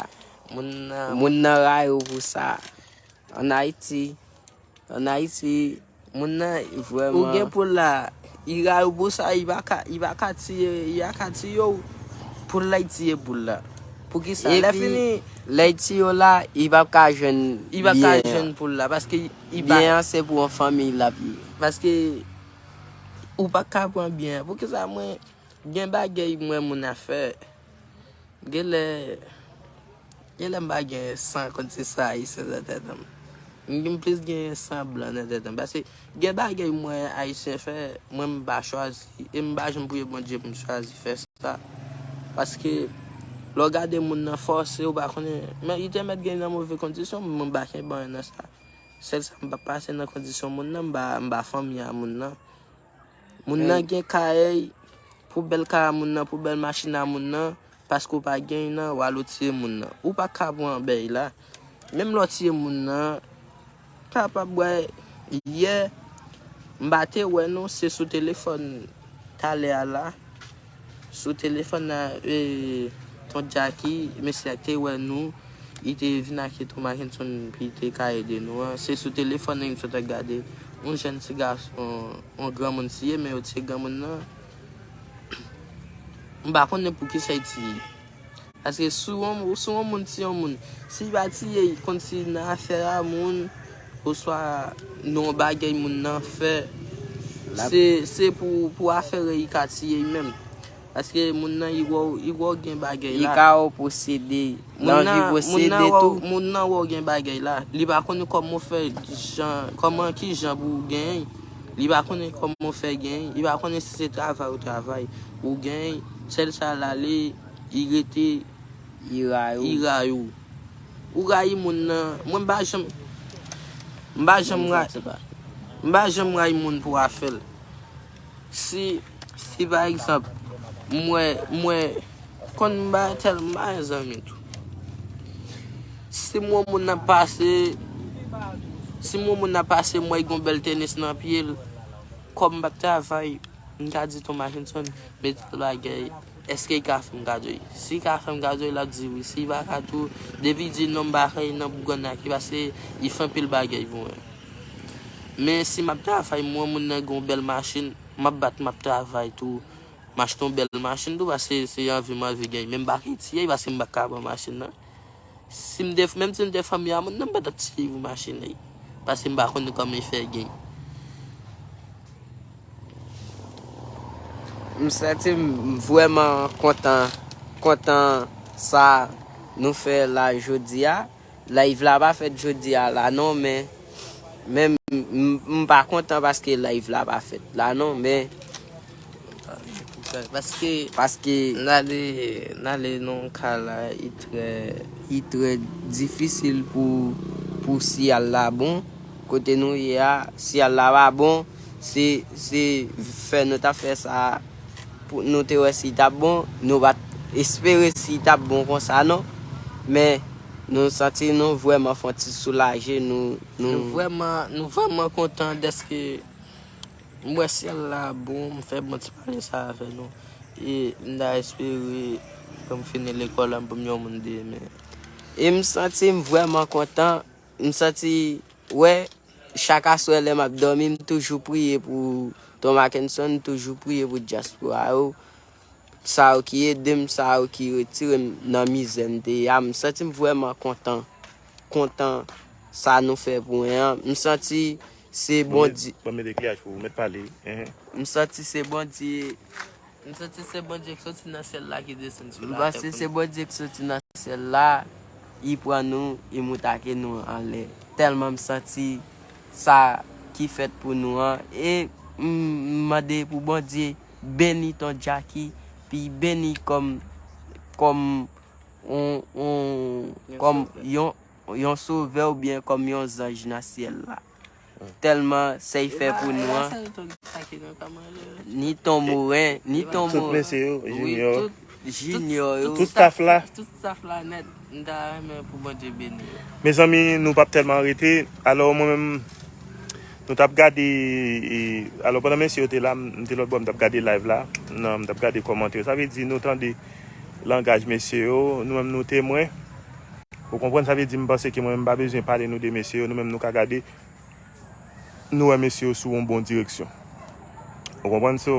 moun nan, moun nan rayi w pou sa. Ann Ayiti, Ann Ayiti, moun nan vrèman. Ou gen poul la, li rayi w pou sa, li pa ka, li pa ka tiye, li pa ka tiye w. Poul la, li tiye poul la. Poukisa? Lè fini, lè li tiye w la, li p ap ka jwenn byen an. Li p ap ka jwenn poul la, paske li pa. Byen an, se pou yon fanmi l ap ye. Paske ou pa ka pran byen an. Poukisa mwen, gen bagay mwen moun ap fè. Genlè, genlè m pa gen san konn se sa ayisyen nan tèt an. M gen plis gen san blan nan tèt an. Paske gen bagay mwen ayisyen fè, mwen m pa chwazi. E m pa janm priye Bondye pou m chwazi fè sa. Paske lè w gade moun nan fòse, ou pa konnen. Men li te mèt gen nan move kondisyon, mwen m pa kenbe anyen nan sa. Sèl sa m pa pase nan kondisyon moun nan, m pa, m pa fanmi a moun nan. Moun nan gen kay, pou bèl kay a moun nan, pou bèl machin a moun nan, paske w pa genyen nan, w al w tiye moun nan. Ou pa ka pran bèy la. Menm lè w tiye moun nan, kapab wè, yè, m pa te wè nou, se sou telefòn talè a la. Sou telefòn nan, e, Ton Jacky, mesye a te wè nou, li te vin ak Ton Mackenson pou li te ka ede nou an. Se sou telefòn nan m sot ap gade. Yon jèn ti gason, yon granmoun tiye, men yo tiye granmoun nan. M pa konnen poukisa yo tiye. Paske si yon, si yon moun tiye yon moun, si li pa tiye, li konn si nan afè a moun, oswa nan yon bagay moun nan fè, se, se pou, pou afè li ka tiye li menm. Paske moun nan, li wè w, li wè w gen bagay Li la. ka w posede. L Moun anvi nan, moun nan posede wè w, tou. Moun nan wè w gen bagay la. Li pa konnen kòman w fè jan, kòman ki jan pou w genyen. Li pa konnen kòman w fè genyen. Li pa konnen si se travay ou travay. Ou genyen, sèl sa l ale, li rete, Li rayi w. li rayi w. Ou rayi moun nan. Mwen m pa janm, m pa janm rayi, m pa janm rayi moun pou afè l. Si, si pa egzanp, m wè, m wè, konn m pa tèl, m pa gen zanmi tou. Si m wè moun nan pase, si m wè moun nan pase, m wè l gon bèl tenis nan pye l, kòm m p ap travay, m ka di Ton Mackenson, mete l bagay, èske l ka fè m kado l? Si l ka fè m kado l, l ap di wi. Si l pa ka tou, depi l di non, m pa fè l nan bougannaki, paske li fè anpil bagay pou mwen. Men si m ap travay, m wè moun nan gon bèl machin, m ap bat, m ap travay tou. M achte yon bèl machin tou, paske se anvi m anvi genyen. Men m pa ka tiye, paske m pa ka pran machin nan. Si m te, menm si m te fanmi a moun nan, m pa t ap tiye pou machin nan. Paske m pa konnen kòman l fè genyen. M santi m vrèman kontan, kontan sa nou fè la jodi a. Live la pa fèt jodi a la non, men, men m, m, m pa kontan paske live la pa fèt la non, men Paske, paske n ale, n ale nan yon ka la, li trè, li trè difisil pou, pou siyal la bon. Kote nou ye a, siyal la pa bon, se, se fè nou t ap fè sa pou nou te wè si t ap bon. Nou pa t espere si t ap bon konsa non. Men nou santi nou vrèman fè yon ti soulaje, nou, nou nou vrèman, nou vrèman kontan dèske m wè syèl la bon, m fè bon ti pale sa avè nou. E m ta espere pou m fini lekòl la, m pou m yon moun demen. E m santi m vrèman kontan. M santi, wè, chak aswè lè m ap dòmi, m toujou priye pou Ton Mackenson, m toujou priye pou dyaspora yo. Sa yo ki ede m, sa yo ki retire m nan mizè m te ye a. M santi m vrèman kontan, kontan sa nou fè pou mwen an. M santi se Bondye. Ban m mete kliyaj pou ou, mèt pale. Enhen. M santi se Bondye. M santi se Bondye k soti nan syèl la ki desann sou M latè panse pou se nou. Bondye k soti nan syèl la, li pran nou, li moutake nou anlè. Tèlman m santi sa ki fèt pou nou an. E m m mande pou Bondye beni Ton Jacky, pi beni kòm, kòm yon, yon, Yon kòm sovè. Yon, yon sovè oubyen kòm yon zanj nan syèl la. Tèlman sa l fè pou nou an. Ni Ton Moren, ni Ton Tout Moren, mesye yo, Wi, Junior, tout, Junior yo. Tout staff la. Tout staff la nèt, m ta renmen pou Bondye beni yo. Mezanmi, nou p ap tèlman rete. Alò, mwen menm, nou t ap gade, e, alò, pandan mesye yo te la, m m te lòt bò, m t ap gade live la. Nan, m t ap gade kòmantè yo. Sa vle di, nou tande langaj mesye yo, nou menm, nou temwen. Ou konprann? Sa vle di, m panse ke mwen menm, m pa bezwen pale nou de mesye yo, nou menm, nou ka gade. Nou wè mesye yo sou yon bon direksyon. Ou konprann? So,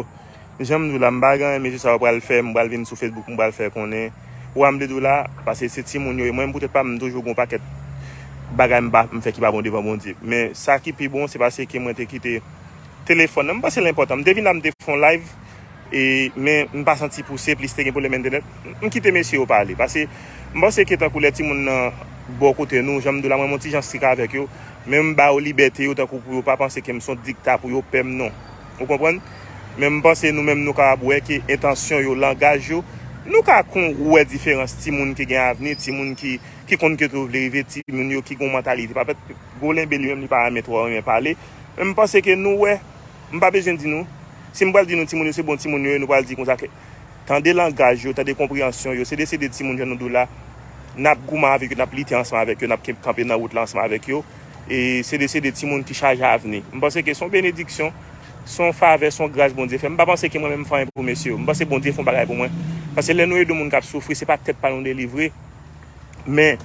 jan m di w la, m pa gen anyen mesye sa yo pral fè, m pral vin sou Facebook, m pral fè konnen. Ou wè m te di w la, paske se timoun yo ye. Mwen, poutèt pa m, m toujou gen yon pakèt bagay m pa, m fè ki pa bon devan Bondye. Men sa ki pi bon, se paske mwen te kite telefòn nan. M panse l enpòtan. M te vin la, m te fè yon live, e, men m pa santi pouse, plis te gen pwoblèm entènèt. M kite mesye yo pale. Paske m panse ke tankou lè timoun nan bò kote nou, jan m di w la, mwen, m yon ti jan strik avèk yo. Men m ba yo libète yo tankou pou yo pa panse ke m se yon dikta pou yo pè m non. Ou konprann? Men m panse nou menm nou kapab wè ke entansyon yo, langaj yo, nou ka kon wè diferans timoun ki gen avni, timoun ki, ki konn kote yo vle rive, timoun yo ki gen yon mantalite. Pa fèt, gwo lenbe li menm li pa renmen twò renmen pale. Men m panse ke nou wè, m pa bezwen di nou. Si m pral di nou timoun yo se bon timoun yo ye, nou pral di konsa ke Tande langaj yo, tande konpreyansyon yo. Se de, se de timoun jan nou di w la. N ap goumen avèk yo, n ap lite ansanm avèk yo, n ap kenb kanpe nan wout la ansanm avèk yo. E se de, se de timoun ki chaje avni. M panse ke se yon benediksyon, se yon favè, se yon gras Bondye fè. M pa panse ke mwen menm m fè anyen pou mesye yo. M panse Bondye fè yon bagay pou mwen. Paske lè nou ede yon moun k ap soufri, se pa tèt pa nou delivre. Men,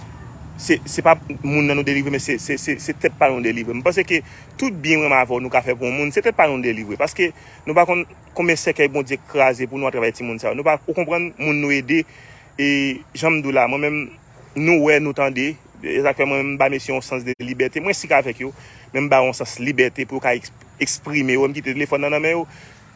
se, se pa moun nan nou delivre, men se, se, se, se tèt pa nou delivre. M panse ke tout byen mwen avè w nou ka fè pou yon moun, se tèt pa nou delivre. Paske nou pa konn konbyen sèkèy Bondye kraze pou nou atravè timoun sa yo. Nou pa, ou konprann, moun nou ede, e jan m di w la, mwen menm, nou wè, nou tande, e sa k fè mwen menm m ba mesye yon sans de libète. Mwen strik avèk yo, men m ba yo yon sans libète pou yo ka eks-, eksprime yo. M kite telefòn nan nan men yo.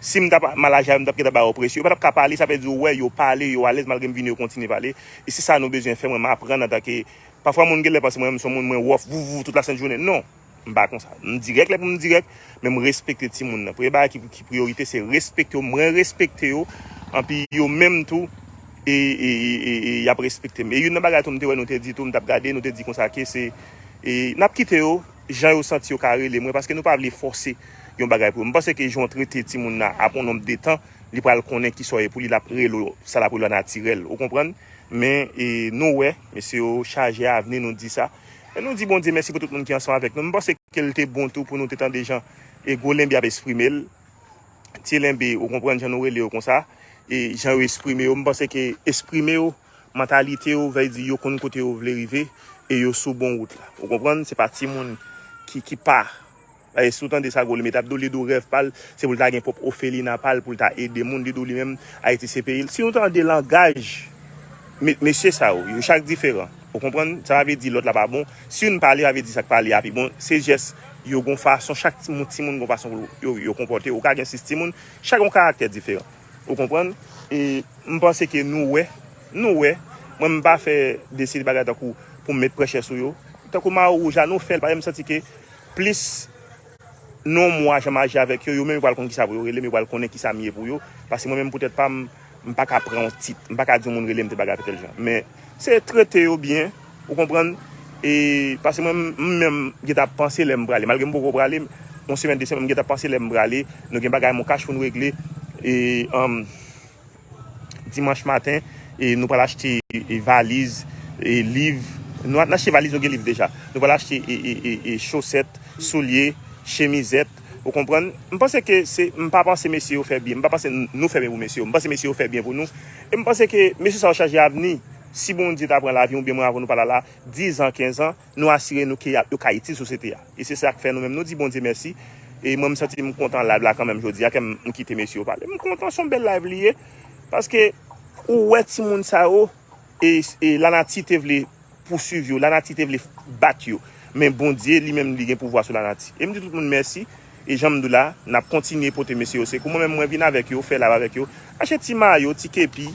Si m t ap mal aji avè m, m t ap gentan ba yo presyon. Yo pa t ap ka pale, sa vle di, ou wè, yo pale, yo alèz, malgre m vini, yo kontinye pale. E se sa nou bezwen fè, mwen, m aprann antanke, pafwa, moun genlè panse mwen menm se yon moun, mwen wòf, vouf, vouf, tout lasent jounen. Non, m pa konsa. M dirèk lè pou m dirèk, men m respekte timoun nan. Premye bagay ki, ki priyorite, se respekte yo. Mwen respekte yo, anpi yo menm tou, e, e, e, e, e y ap respekte m. E youn nan bagay tou, m te wè, nou te di tou, m t ap gade, nou te di konsa ke se, e, n ap kite yo, jan yo santi yo ka rele mwen, paske nou pa vle fòse yon bagay pou yo. M panse ke jan w trete timoun nan, apre yon nonb de tan, li pral konnen kisa w ye pou li, l ap rele w, sa l ap rele w natirèl. Ou konprann? Men, e, nou wè, mesye yo chaje avni, nou di sa. E nou di Bondye mèsi pou tout moun ki ansanm avèk nou. M panse ke l te bon tou pou nou te tande jan, e, Gwo Lenbe ap eksprime l. Ti Lenbe, ou konprann jan nou rele yo konsa, e jan yo eksprime yo, m panse ke eksprime yo, mantalite yo, vle di yo konn kote yo vle rive, e yo sou bon wout la. Ou konprann? Se pa timoun ki, ki pa. E si w tande sa Gwo Lenbe t ap di w, li di w rèv pa l, se pou l ta gen pwòp ofelina pa l, pou l ta ede moun, li di w li menm, Ayiti se peyi l. Si nou tande langaj, me-, mesye sa yo, yo chak diferan. Ou konprann? Sa pa vle di lòt la pa bon. Si youn pale, sa vle di sa k pale a pi bon. Se jès yo gon fason, chak timoun, timoun gon fason pou yo, yo konpòte. Ou ka gen sis timoun, chak yon karaktè diferan. Ou konprann? E m panse ke nou wè, nou wè. Mwen, m pa fè de seri bagay tankou pou m met prèchè sou yo. Tankou Mayo Wouj la, nou fè l, paske m santi ke plis nan yon mwa, jan m aji avèk yo, yo menm yo pral konn kisa pou yo rele m, yo pral konnen kisa m ye pou yo. Paske mwen menm, poutèt pa m, m pa ka pran yon tit, m pa ka di yon moun rele m tèl bagay, tèl jan. Men, se trete yo byen, ou konprann? E, paske mwen, m menm, m gentan ap panse lè m prale. Malgre m poko prale, yon semèn, de semèn, m gentan ap panse lè m prale. Nou gen bagay mon kach pou nou regle. E, um, dimanch maten, e nou pral achte, e, valiz, e, liv. Nou, n achte valiz, nou gen liv deja. Nou pral achte, e, e, e, e, chosèt, soulye, chemizèt. Ou konprann? M panse ke se, m pa panse mesye yo fè byen. M pa panse n-, nou fè byen pou mesye yo. M panse mesye yo fè byen pou nou. E m panse ke mesye sa yo chaje avni. Si Bondye ta pran lavi, oubyen mwen avè nou pa la la, diz an, kenz an, nou asire nou ke y ap, yo ka itil sosyete a. E se sa k fè nou menm, nou di Bondye mèsi. E mwen, m santi m kontan live la kanmenm jodi a, ke m, m kite mesye yo pale. M kontan, se yon bèl live li ye. Paske ou wè timoun sa yo, e, e lanati te vle pouswiv yo, lanati te vle bat yo. Men Bondye, li menm, li gen pouvwa sou lanati. E m di tout moun mèsi. E jan m di w la, n ap kontinye pote mesye yo sekou. Mwen menm, mwen vin avèk yo, fè live avèk yo. Achte ti mayo, ti kepi.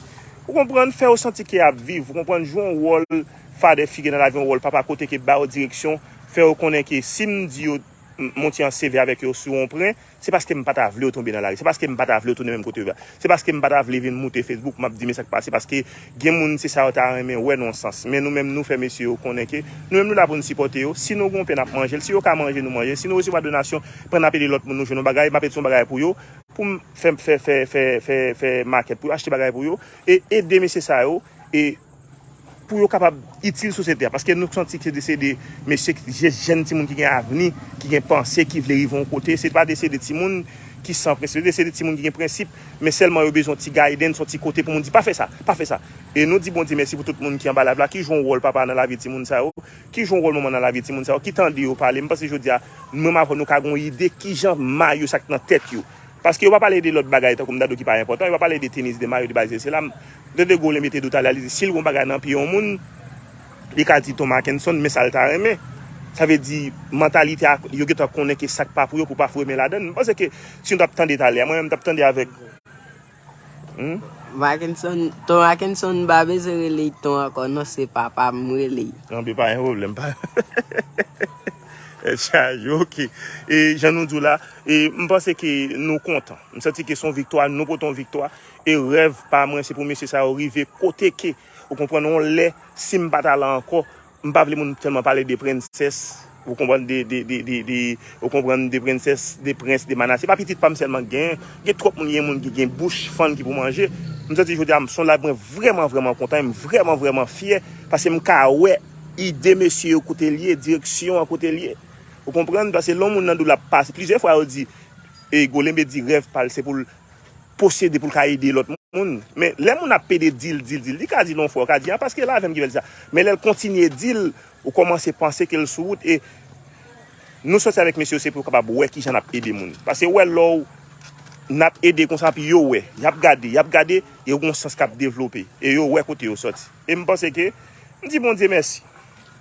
Ou konprann, fè yo santi ke y ap viv. Ou konprann, jwe yon wòl father figure nan lavi, yon wòl papa, kote ke ba yo direksyon, fè yo konnen ke si m di yo, m, monte an sevè avèk yo sou yon pwen, se paske m pa ta vle yo tonbe nan lari. Se paske m pa ta vle yo tounen menm kote yo a. Se paske m pa ta vle vin moute Facebook, m ap di men sa k pase. Paske gen moun, se sa yo ta renmen wè nan yon sans. Men nou menm, nou fè mesye yo konnen ke nou menm, nou la pou n sipòte yo. Si nou gon pen, n ap manje l. Si yo ka manje, nou manje l. Si nou resevwa donasyon, pandan n ap ede lòt moun, nou jwenn yon bagay, m ap ede yon bagay pou yo, pou m fè, fè, fè, fè, fè, fè makèt, pou yo achte bagay pou yo, e ede mesye sa yo, e pou yo kapab itil sosyete a. Paske nou santi ke se de mesye, je-, jèn timoun ki gen avni, ki gen panse, ki vle rive yon kote. Se pa de, se de timoun ki san prensip, se de, se de timoun ki gen prensip, men sèlman yo bezwen yon ti guidance, yon ti kote pou moun di, pa fè sa, pa fè sa. E nou di Bondye mèsi pou tout moun ki anba live la, ki jwe yon wòl papa nan lavi timoun sa yo, ki jwe yon wòl manman nan lavi timoun sa yo, ki tande yo pale. M panse jodi a, mwen m avè w, nou ka gen yon ide kijan mayo sa k nan tèt yo. Paske yo pa pale de lòt bagay tankou m ta di w ki pa enpòtan, yo pa pale de tenis, de mayo, de bagay sesi la. M tande Gwo Lenbe te di w talè a, li di si l gon bagay nan pye yon moun, li ka di Ton Mackenson, men sa l ta renmen. Sa vle di, mantalite a, yo gentan konnen ke sa k pa pou yo, pou pa foure men ladann. M panse ke si nou t ap tande talè a, mwen menm m t ap tande avèk Hmm? Mackenson, Ton Mackenson m pa bezwen rele l Ton ankò non, se papa m m rele l. Anben pa gen pwoblèm, pa. Tèt chaje, oke. E jan nou di w la, e m panse ke nou kontan. M santi ke se yon viktwa, nou pote yon viktwa. E rèv pa mwen, se pou mesye sa yo rive kote ke, ou konprann, yon lè, si m pa ta la ankò, M pa vle moun tèlman pale de prensès, ou konprann, de, de, de, de, de, ou konprann, de prensès, de prens, de mana. Se pa pitit pa m sèlman k genyen. Gen twòp moun, gen moun ki gen bouch fann ki pou manje. M santi jodi a, m se yon live mwen vrèman, vrèman kontan, e m vrèman, vrèman fyè, paske m ka wè ide mesye yo kote l ye, direksyon an kote l ye. Ou konprann? Paske lè yon moun nan di w l ap pase, plizyè fwa yo di, e Gwo Lenbe di rèv pa l, se pou l posede pou l ka ede lòt moun. Men lè moun ap pede di l, di l, di l, li ka di l yon fwa, ou ka di, a, paske l avè m ki fè l di sa. Men lè l kontinye di l, ou kòmanse panse ke l sou wout. E nou sòti avèk mesye yo, se pou yo kapab wè kijan n ap ede moun. Paske ou wè lè w, n ap ede konsa, anpi yo wè, y ap gade, y ap gade, e yo gen yon sans k ap devlope. E yo wè kote yo sòti. E m panse ke, m di Bondye mèsi.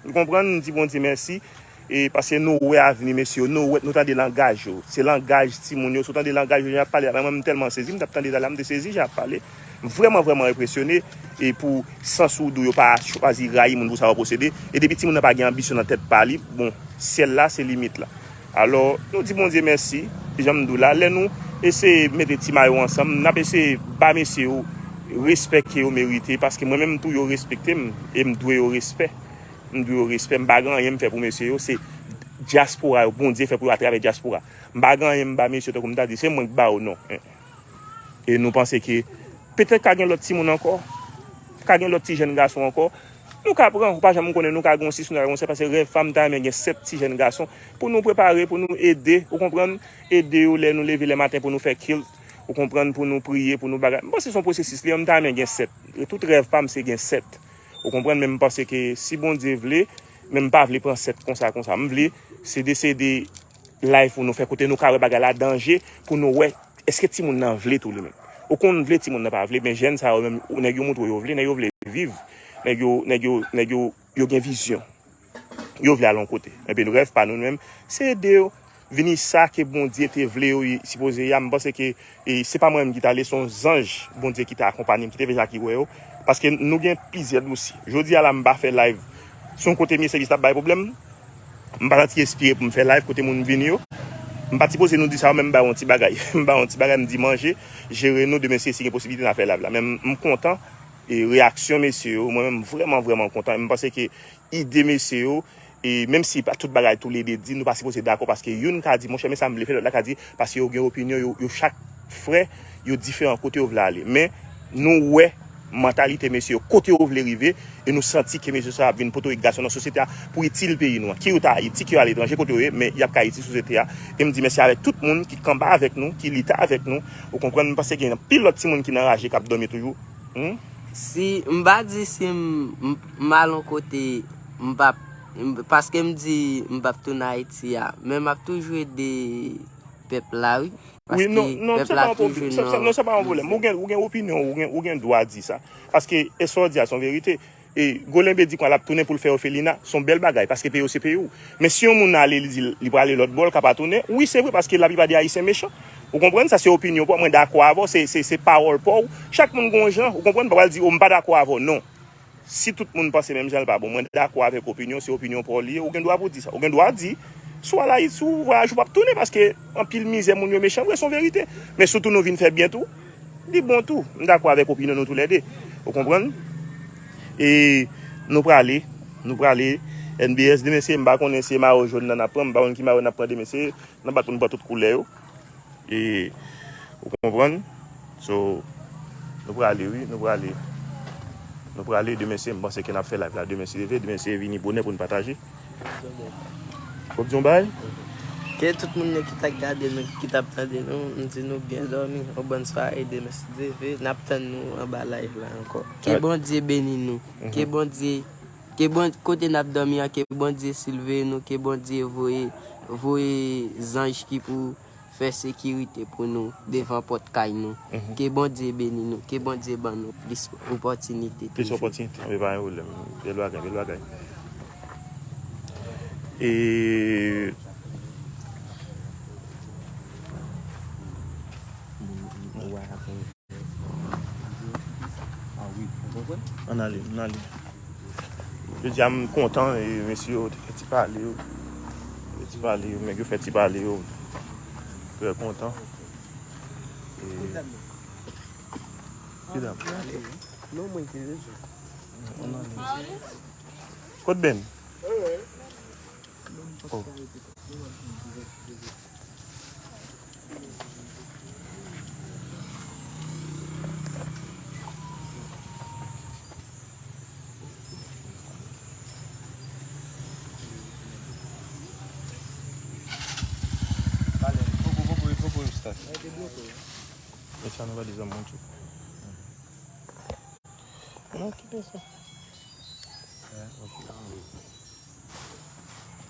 Ou konprann? M di Bondye mèsi. E paske nou wè avni mesye yo, nou wè, nou tande langaj yo. Se langaj timoun yo, si w tande langaj yo jan y ap pale la, mwen menm m tèlman sezi, m t ap tande talè a, m te sezi jan y ap pale. M vrèman, vrèman enpresyone e pou sans ou di w yo pa chwazi rayi moun pou sa yo posede. E depi timoun nan pa gen anbisyon nan tèt pa li, bon, syèl la se limit la. Alò, nou di Bondye mèsi, jan m di w la, lè nou eseye mete ti mayo ansanm, n ap eseye ba mesye yo respè ke yo merite, paske mwen menm tou yo respekte m e m dwe yo respè. M dwe yo respè, m pa gen anyen m fè pou mesye yo, se dyaspora yo, Bondye fè pou yo atravè dyaspora. M pa gen anyen m ba mesye yo, tankou m ta di, se mwen k ba yo, non. E nou panse ke petèt ka gen lòt timoun ankò, ka gen lòt ti jèn gason ankò. Nou ka pran, ou pa janm konnen, nou ka gen yon sis, nou ka gen yon sèt, paske rèv pa m ta renmen gen sèt ti jèn gason pou nou prepare, pou nou ede, ou konprann, ede yo lè nou leve lè maten pou nou fè kilt, ou konprann, pou nou priye, pou nou bagay. M panse se yon pwosesis li, m ta renmen gen sèt. Tout rèv pa m se gen sèt. Ou konprann, men m panse ke si Bondye vle, men m pa vle pran sèt konsa, konsa. M vle se de, se de live pou nou fè kote nou ka wè bagay la danje, pou nou wè èske timoun nan vle tou li menm. Ou konn vle timoun nan pa vle, men jèn sa yo menm, nèg yo montre yo vle, nèg yo vle viv, nèg yo, nèg yo, nèg yo, yo gen vizyon. Yo vle al yon kote. Enben, rèv pa nou menm, se ede yo vini sa ke Bondye te vle yo sipoze ye a. M panse ke e se pa mwen menm ki t ale, se yon zanj Bondye ki te akonpanye m, ki te fè sa ki wè yo. Paske nou gen plizyè dosye. Jodi a la, m pa fè live. Se yon kote m ye, sèvis t ap bay pwoblèm. M pa santi enspire pou m fè live kote moun vini yo. M pa t sipoze nou di sa, men m ba yo yon ti bagay. M ba yo yon ti bagay, m di manje, jere nou, demen si, si gen posiblite n a fè live la. Men m, m kontan, e reyaksyon mesye yo, mwen menm, m vrèman, vrèman kontan. M panse ke ide mesye yo, e menm si pa tout bagay toulede di, nou pa sipoze dakò, paske youn ka di, monchè, men sa m vle fè, lòt la ka di, paske yo gen opinyon, yo, yo chak frè, yo diferan kote yo vle ale. Men, nou wè mantalite mesye yo, kote yo vle rive, e nou santi ke mesye sa ap vin pote yon gason nan sosyete a pou itil peyi nou an. Ki yo ta Ayiti, ki yo aletranje, kote yo ye, men y ap ka itil sosyete a. E m di mèsi avèk tout moun ki kanpe avèk nou, ki lite avèk nou. Ou konprann, m panse gen anpil lòt timoun ki nan raje, k ap dòmi toujou. Hmm? Si, m pa di si m, m, m al yon kote, m p ap, m, paske m di m p ap tounen Ayiti a, men m ap toujou ede pèp la, wi. Wi, non, non, se pa yon pwoblèm. Sa, sa, non, sa pa yon pwoblèm. Ou gen, ou gen opinyon, ou gen, ou gen dwa di sa. Paske, e sa w di a, se yon verite. E Golenbe di konsa l ap tounen pou l fè òfelina, se yon bèl bagay, paske peye w se peye w. Men si yon moun ale, li di l, li prale lòt bò, l ka pa tounen, wi, se vre, paske laplipa de Ayisyen mechan. Ou konprann? Sa se opinyon pa w, mwen dakò avè w, se, se, se pawòl pa w. Chak moun gen yon jan, ou konprann? M pa pral di, o, m pa dakò avè w, non. Si tout moun panse menm jan, l pa bon. Mwen dakò avèk opinyon, se opinyon pa w li ye, ou gen dwa pou w di sa. Ou gen dwa di, si w al Ayiti, si w vwayaje, ou p ap tounen, paske anpil mizè, moun yo mechan vre, se yon verite. Men sitou nou vin fè byen tou, li bon tou. M dakò avèk opinyon nou toulède. Ou konprann? E nou prale, nou prale. N B S, demen se, m pa konnen se mayo jòn nan n ap pran, m pa konn ki mayo n ap pran demen se, nan bat pou n pran tout koulè yo. E, ou konprann? So, nou prale, wi, nou prale. Nou prale, demen se, m panse ke n ap fè live la, demen se leve, demen se vini bonè pou n pataje. W ap di yon bagay? Ke tout moun yo ki t ap gade nou, ki t ap tande nou, m di nou byen dòmi, yon bòn sware, demen si Dye vle, n ap tann nou anba live la ankò. Ke Bondye beni nou, ke Bondye, ke Bon-, kote n ap dòmi an, ke Bondye silve nou, ke Bondye voye, voye zanj ki pou fè sekirite pou nou devan pòt kay nou. Ke Bondye beni nou, ke Bondye ban nou plis opòtinite toujou. Plis opòtinite, anben pa gen pwoblèm. Bèl bagay, bèl bagay. E Ann ale, ann ale. Jodi a m kontan, e mesye yo te fè ti pale yo. Fè ti pale yo, nèg yo fè ti pale yo. Trè kontan. E, medam. Non, mwen te deja. Ann ale. Kot Ben? Oh. Pale, foko, foko, foko, Ustaz. Mete sa nan valiz la, montre. Non, kite sa.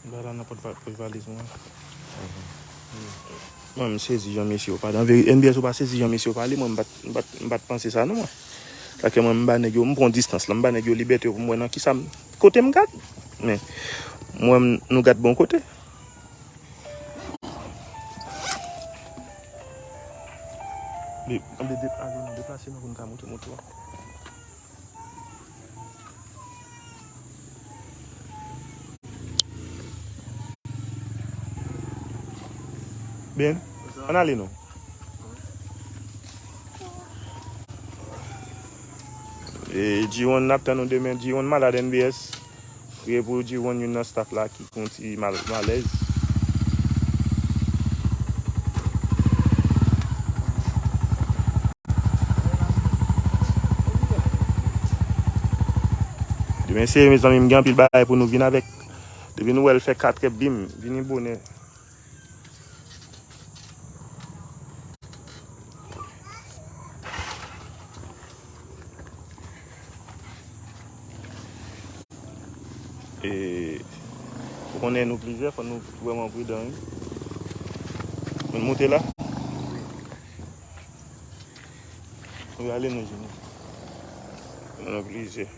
Ba la nan pòt va-, pòt valiz mwen. Mwen, m sezi jan mesye yo pale. Anveri-, N B S ou pa sezi jan mesye yo pale, mwen, m pa t, m pa t, m pa t panse sa, non, mwen. Sa ke mwen, m ba nèg yo, m pran distans la, m ba nèg yo libète yo pou m wè nan kisa m, kote m gad. Men, mwen, nou gad bon kote. Li, ann de, de, ale, nou deplase nou pou n ka montre moto a. Ben, ann ale non. E, G one n ap tann nou demen. G one malad N B S. Priye pou G one, youn nan staff la ki gon ti mal, malèz. Demen se, mezanmi, m gen anpil bagay pou nou vin avèk. Depi nou wè l fè katrè bim, vini bonè. E, ou konnen nou plizyè, fò nou vrèman pridan, wi. Nou moute la. Wi, ale nou, Jimmy. Nou plizyè.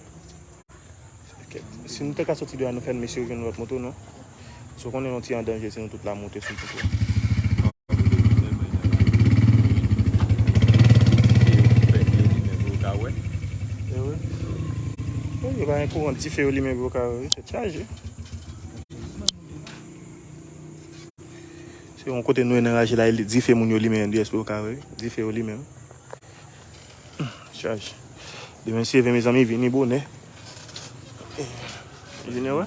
Si nou te ka soti deyò, nou fè mesye yo jwenn lòt moto, non? Si w konnen nou ti an danje, si nou tout la monte sou moto. E wi. Wi, yo pa gen kouran, dife yo limen pou yo ka wè, wi, tèt chaje. Se yon kote nou ye nan raje la, dife moun yo limen, N D S pou yo ka wè, dife yo limen. Chaj. Demen se ven, mezanmi, vini bonè. Vini, wè.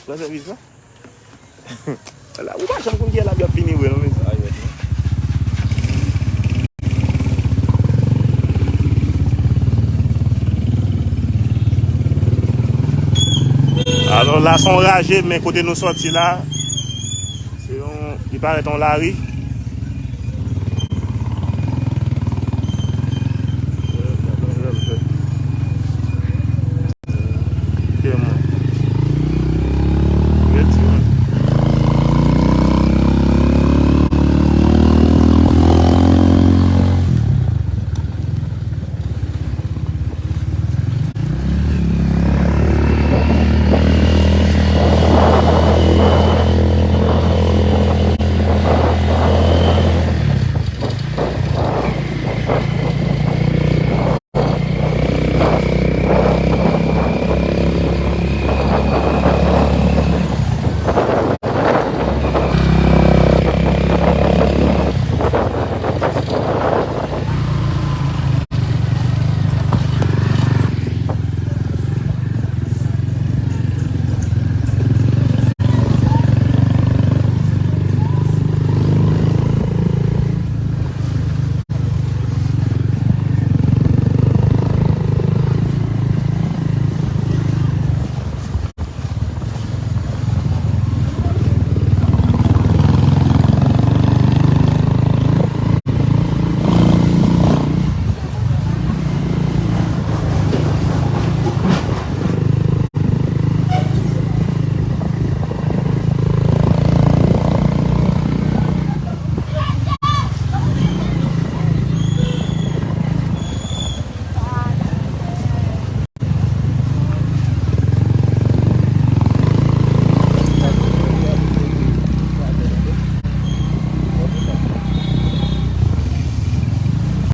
Pran sèvis la. La, ou pa janm konn kiyès l ap vini vre, non, mezanmi. Alò, la, se yon raje, men kote nou sòti la, se yon, li parèt yon lari.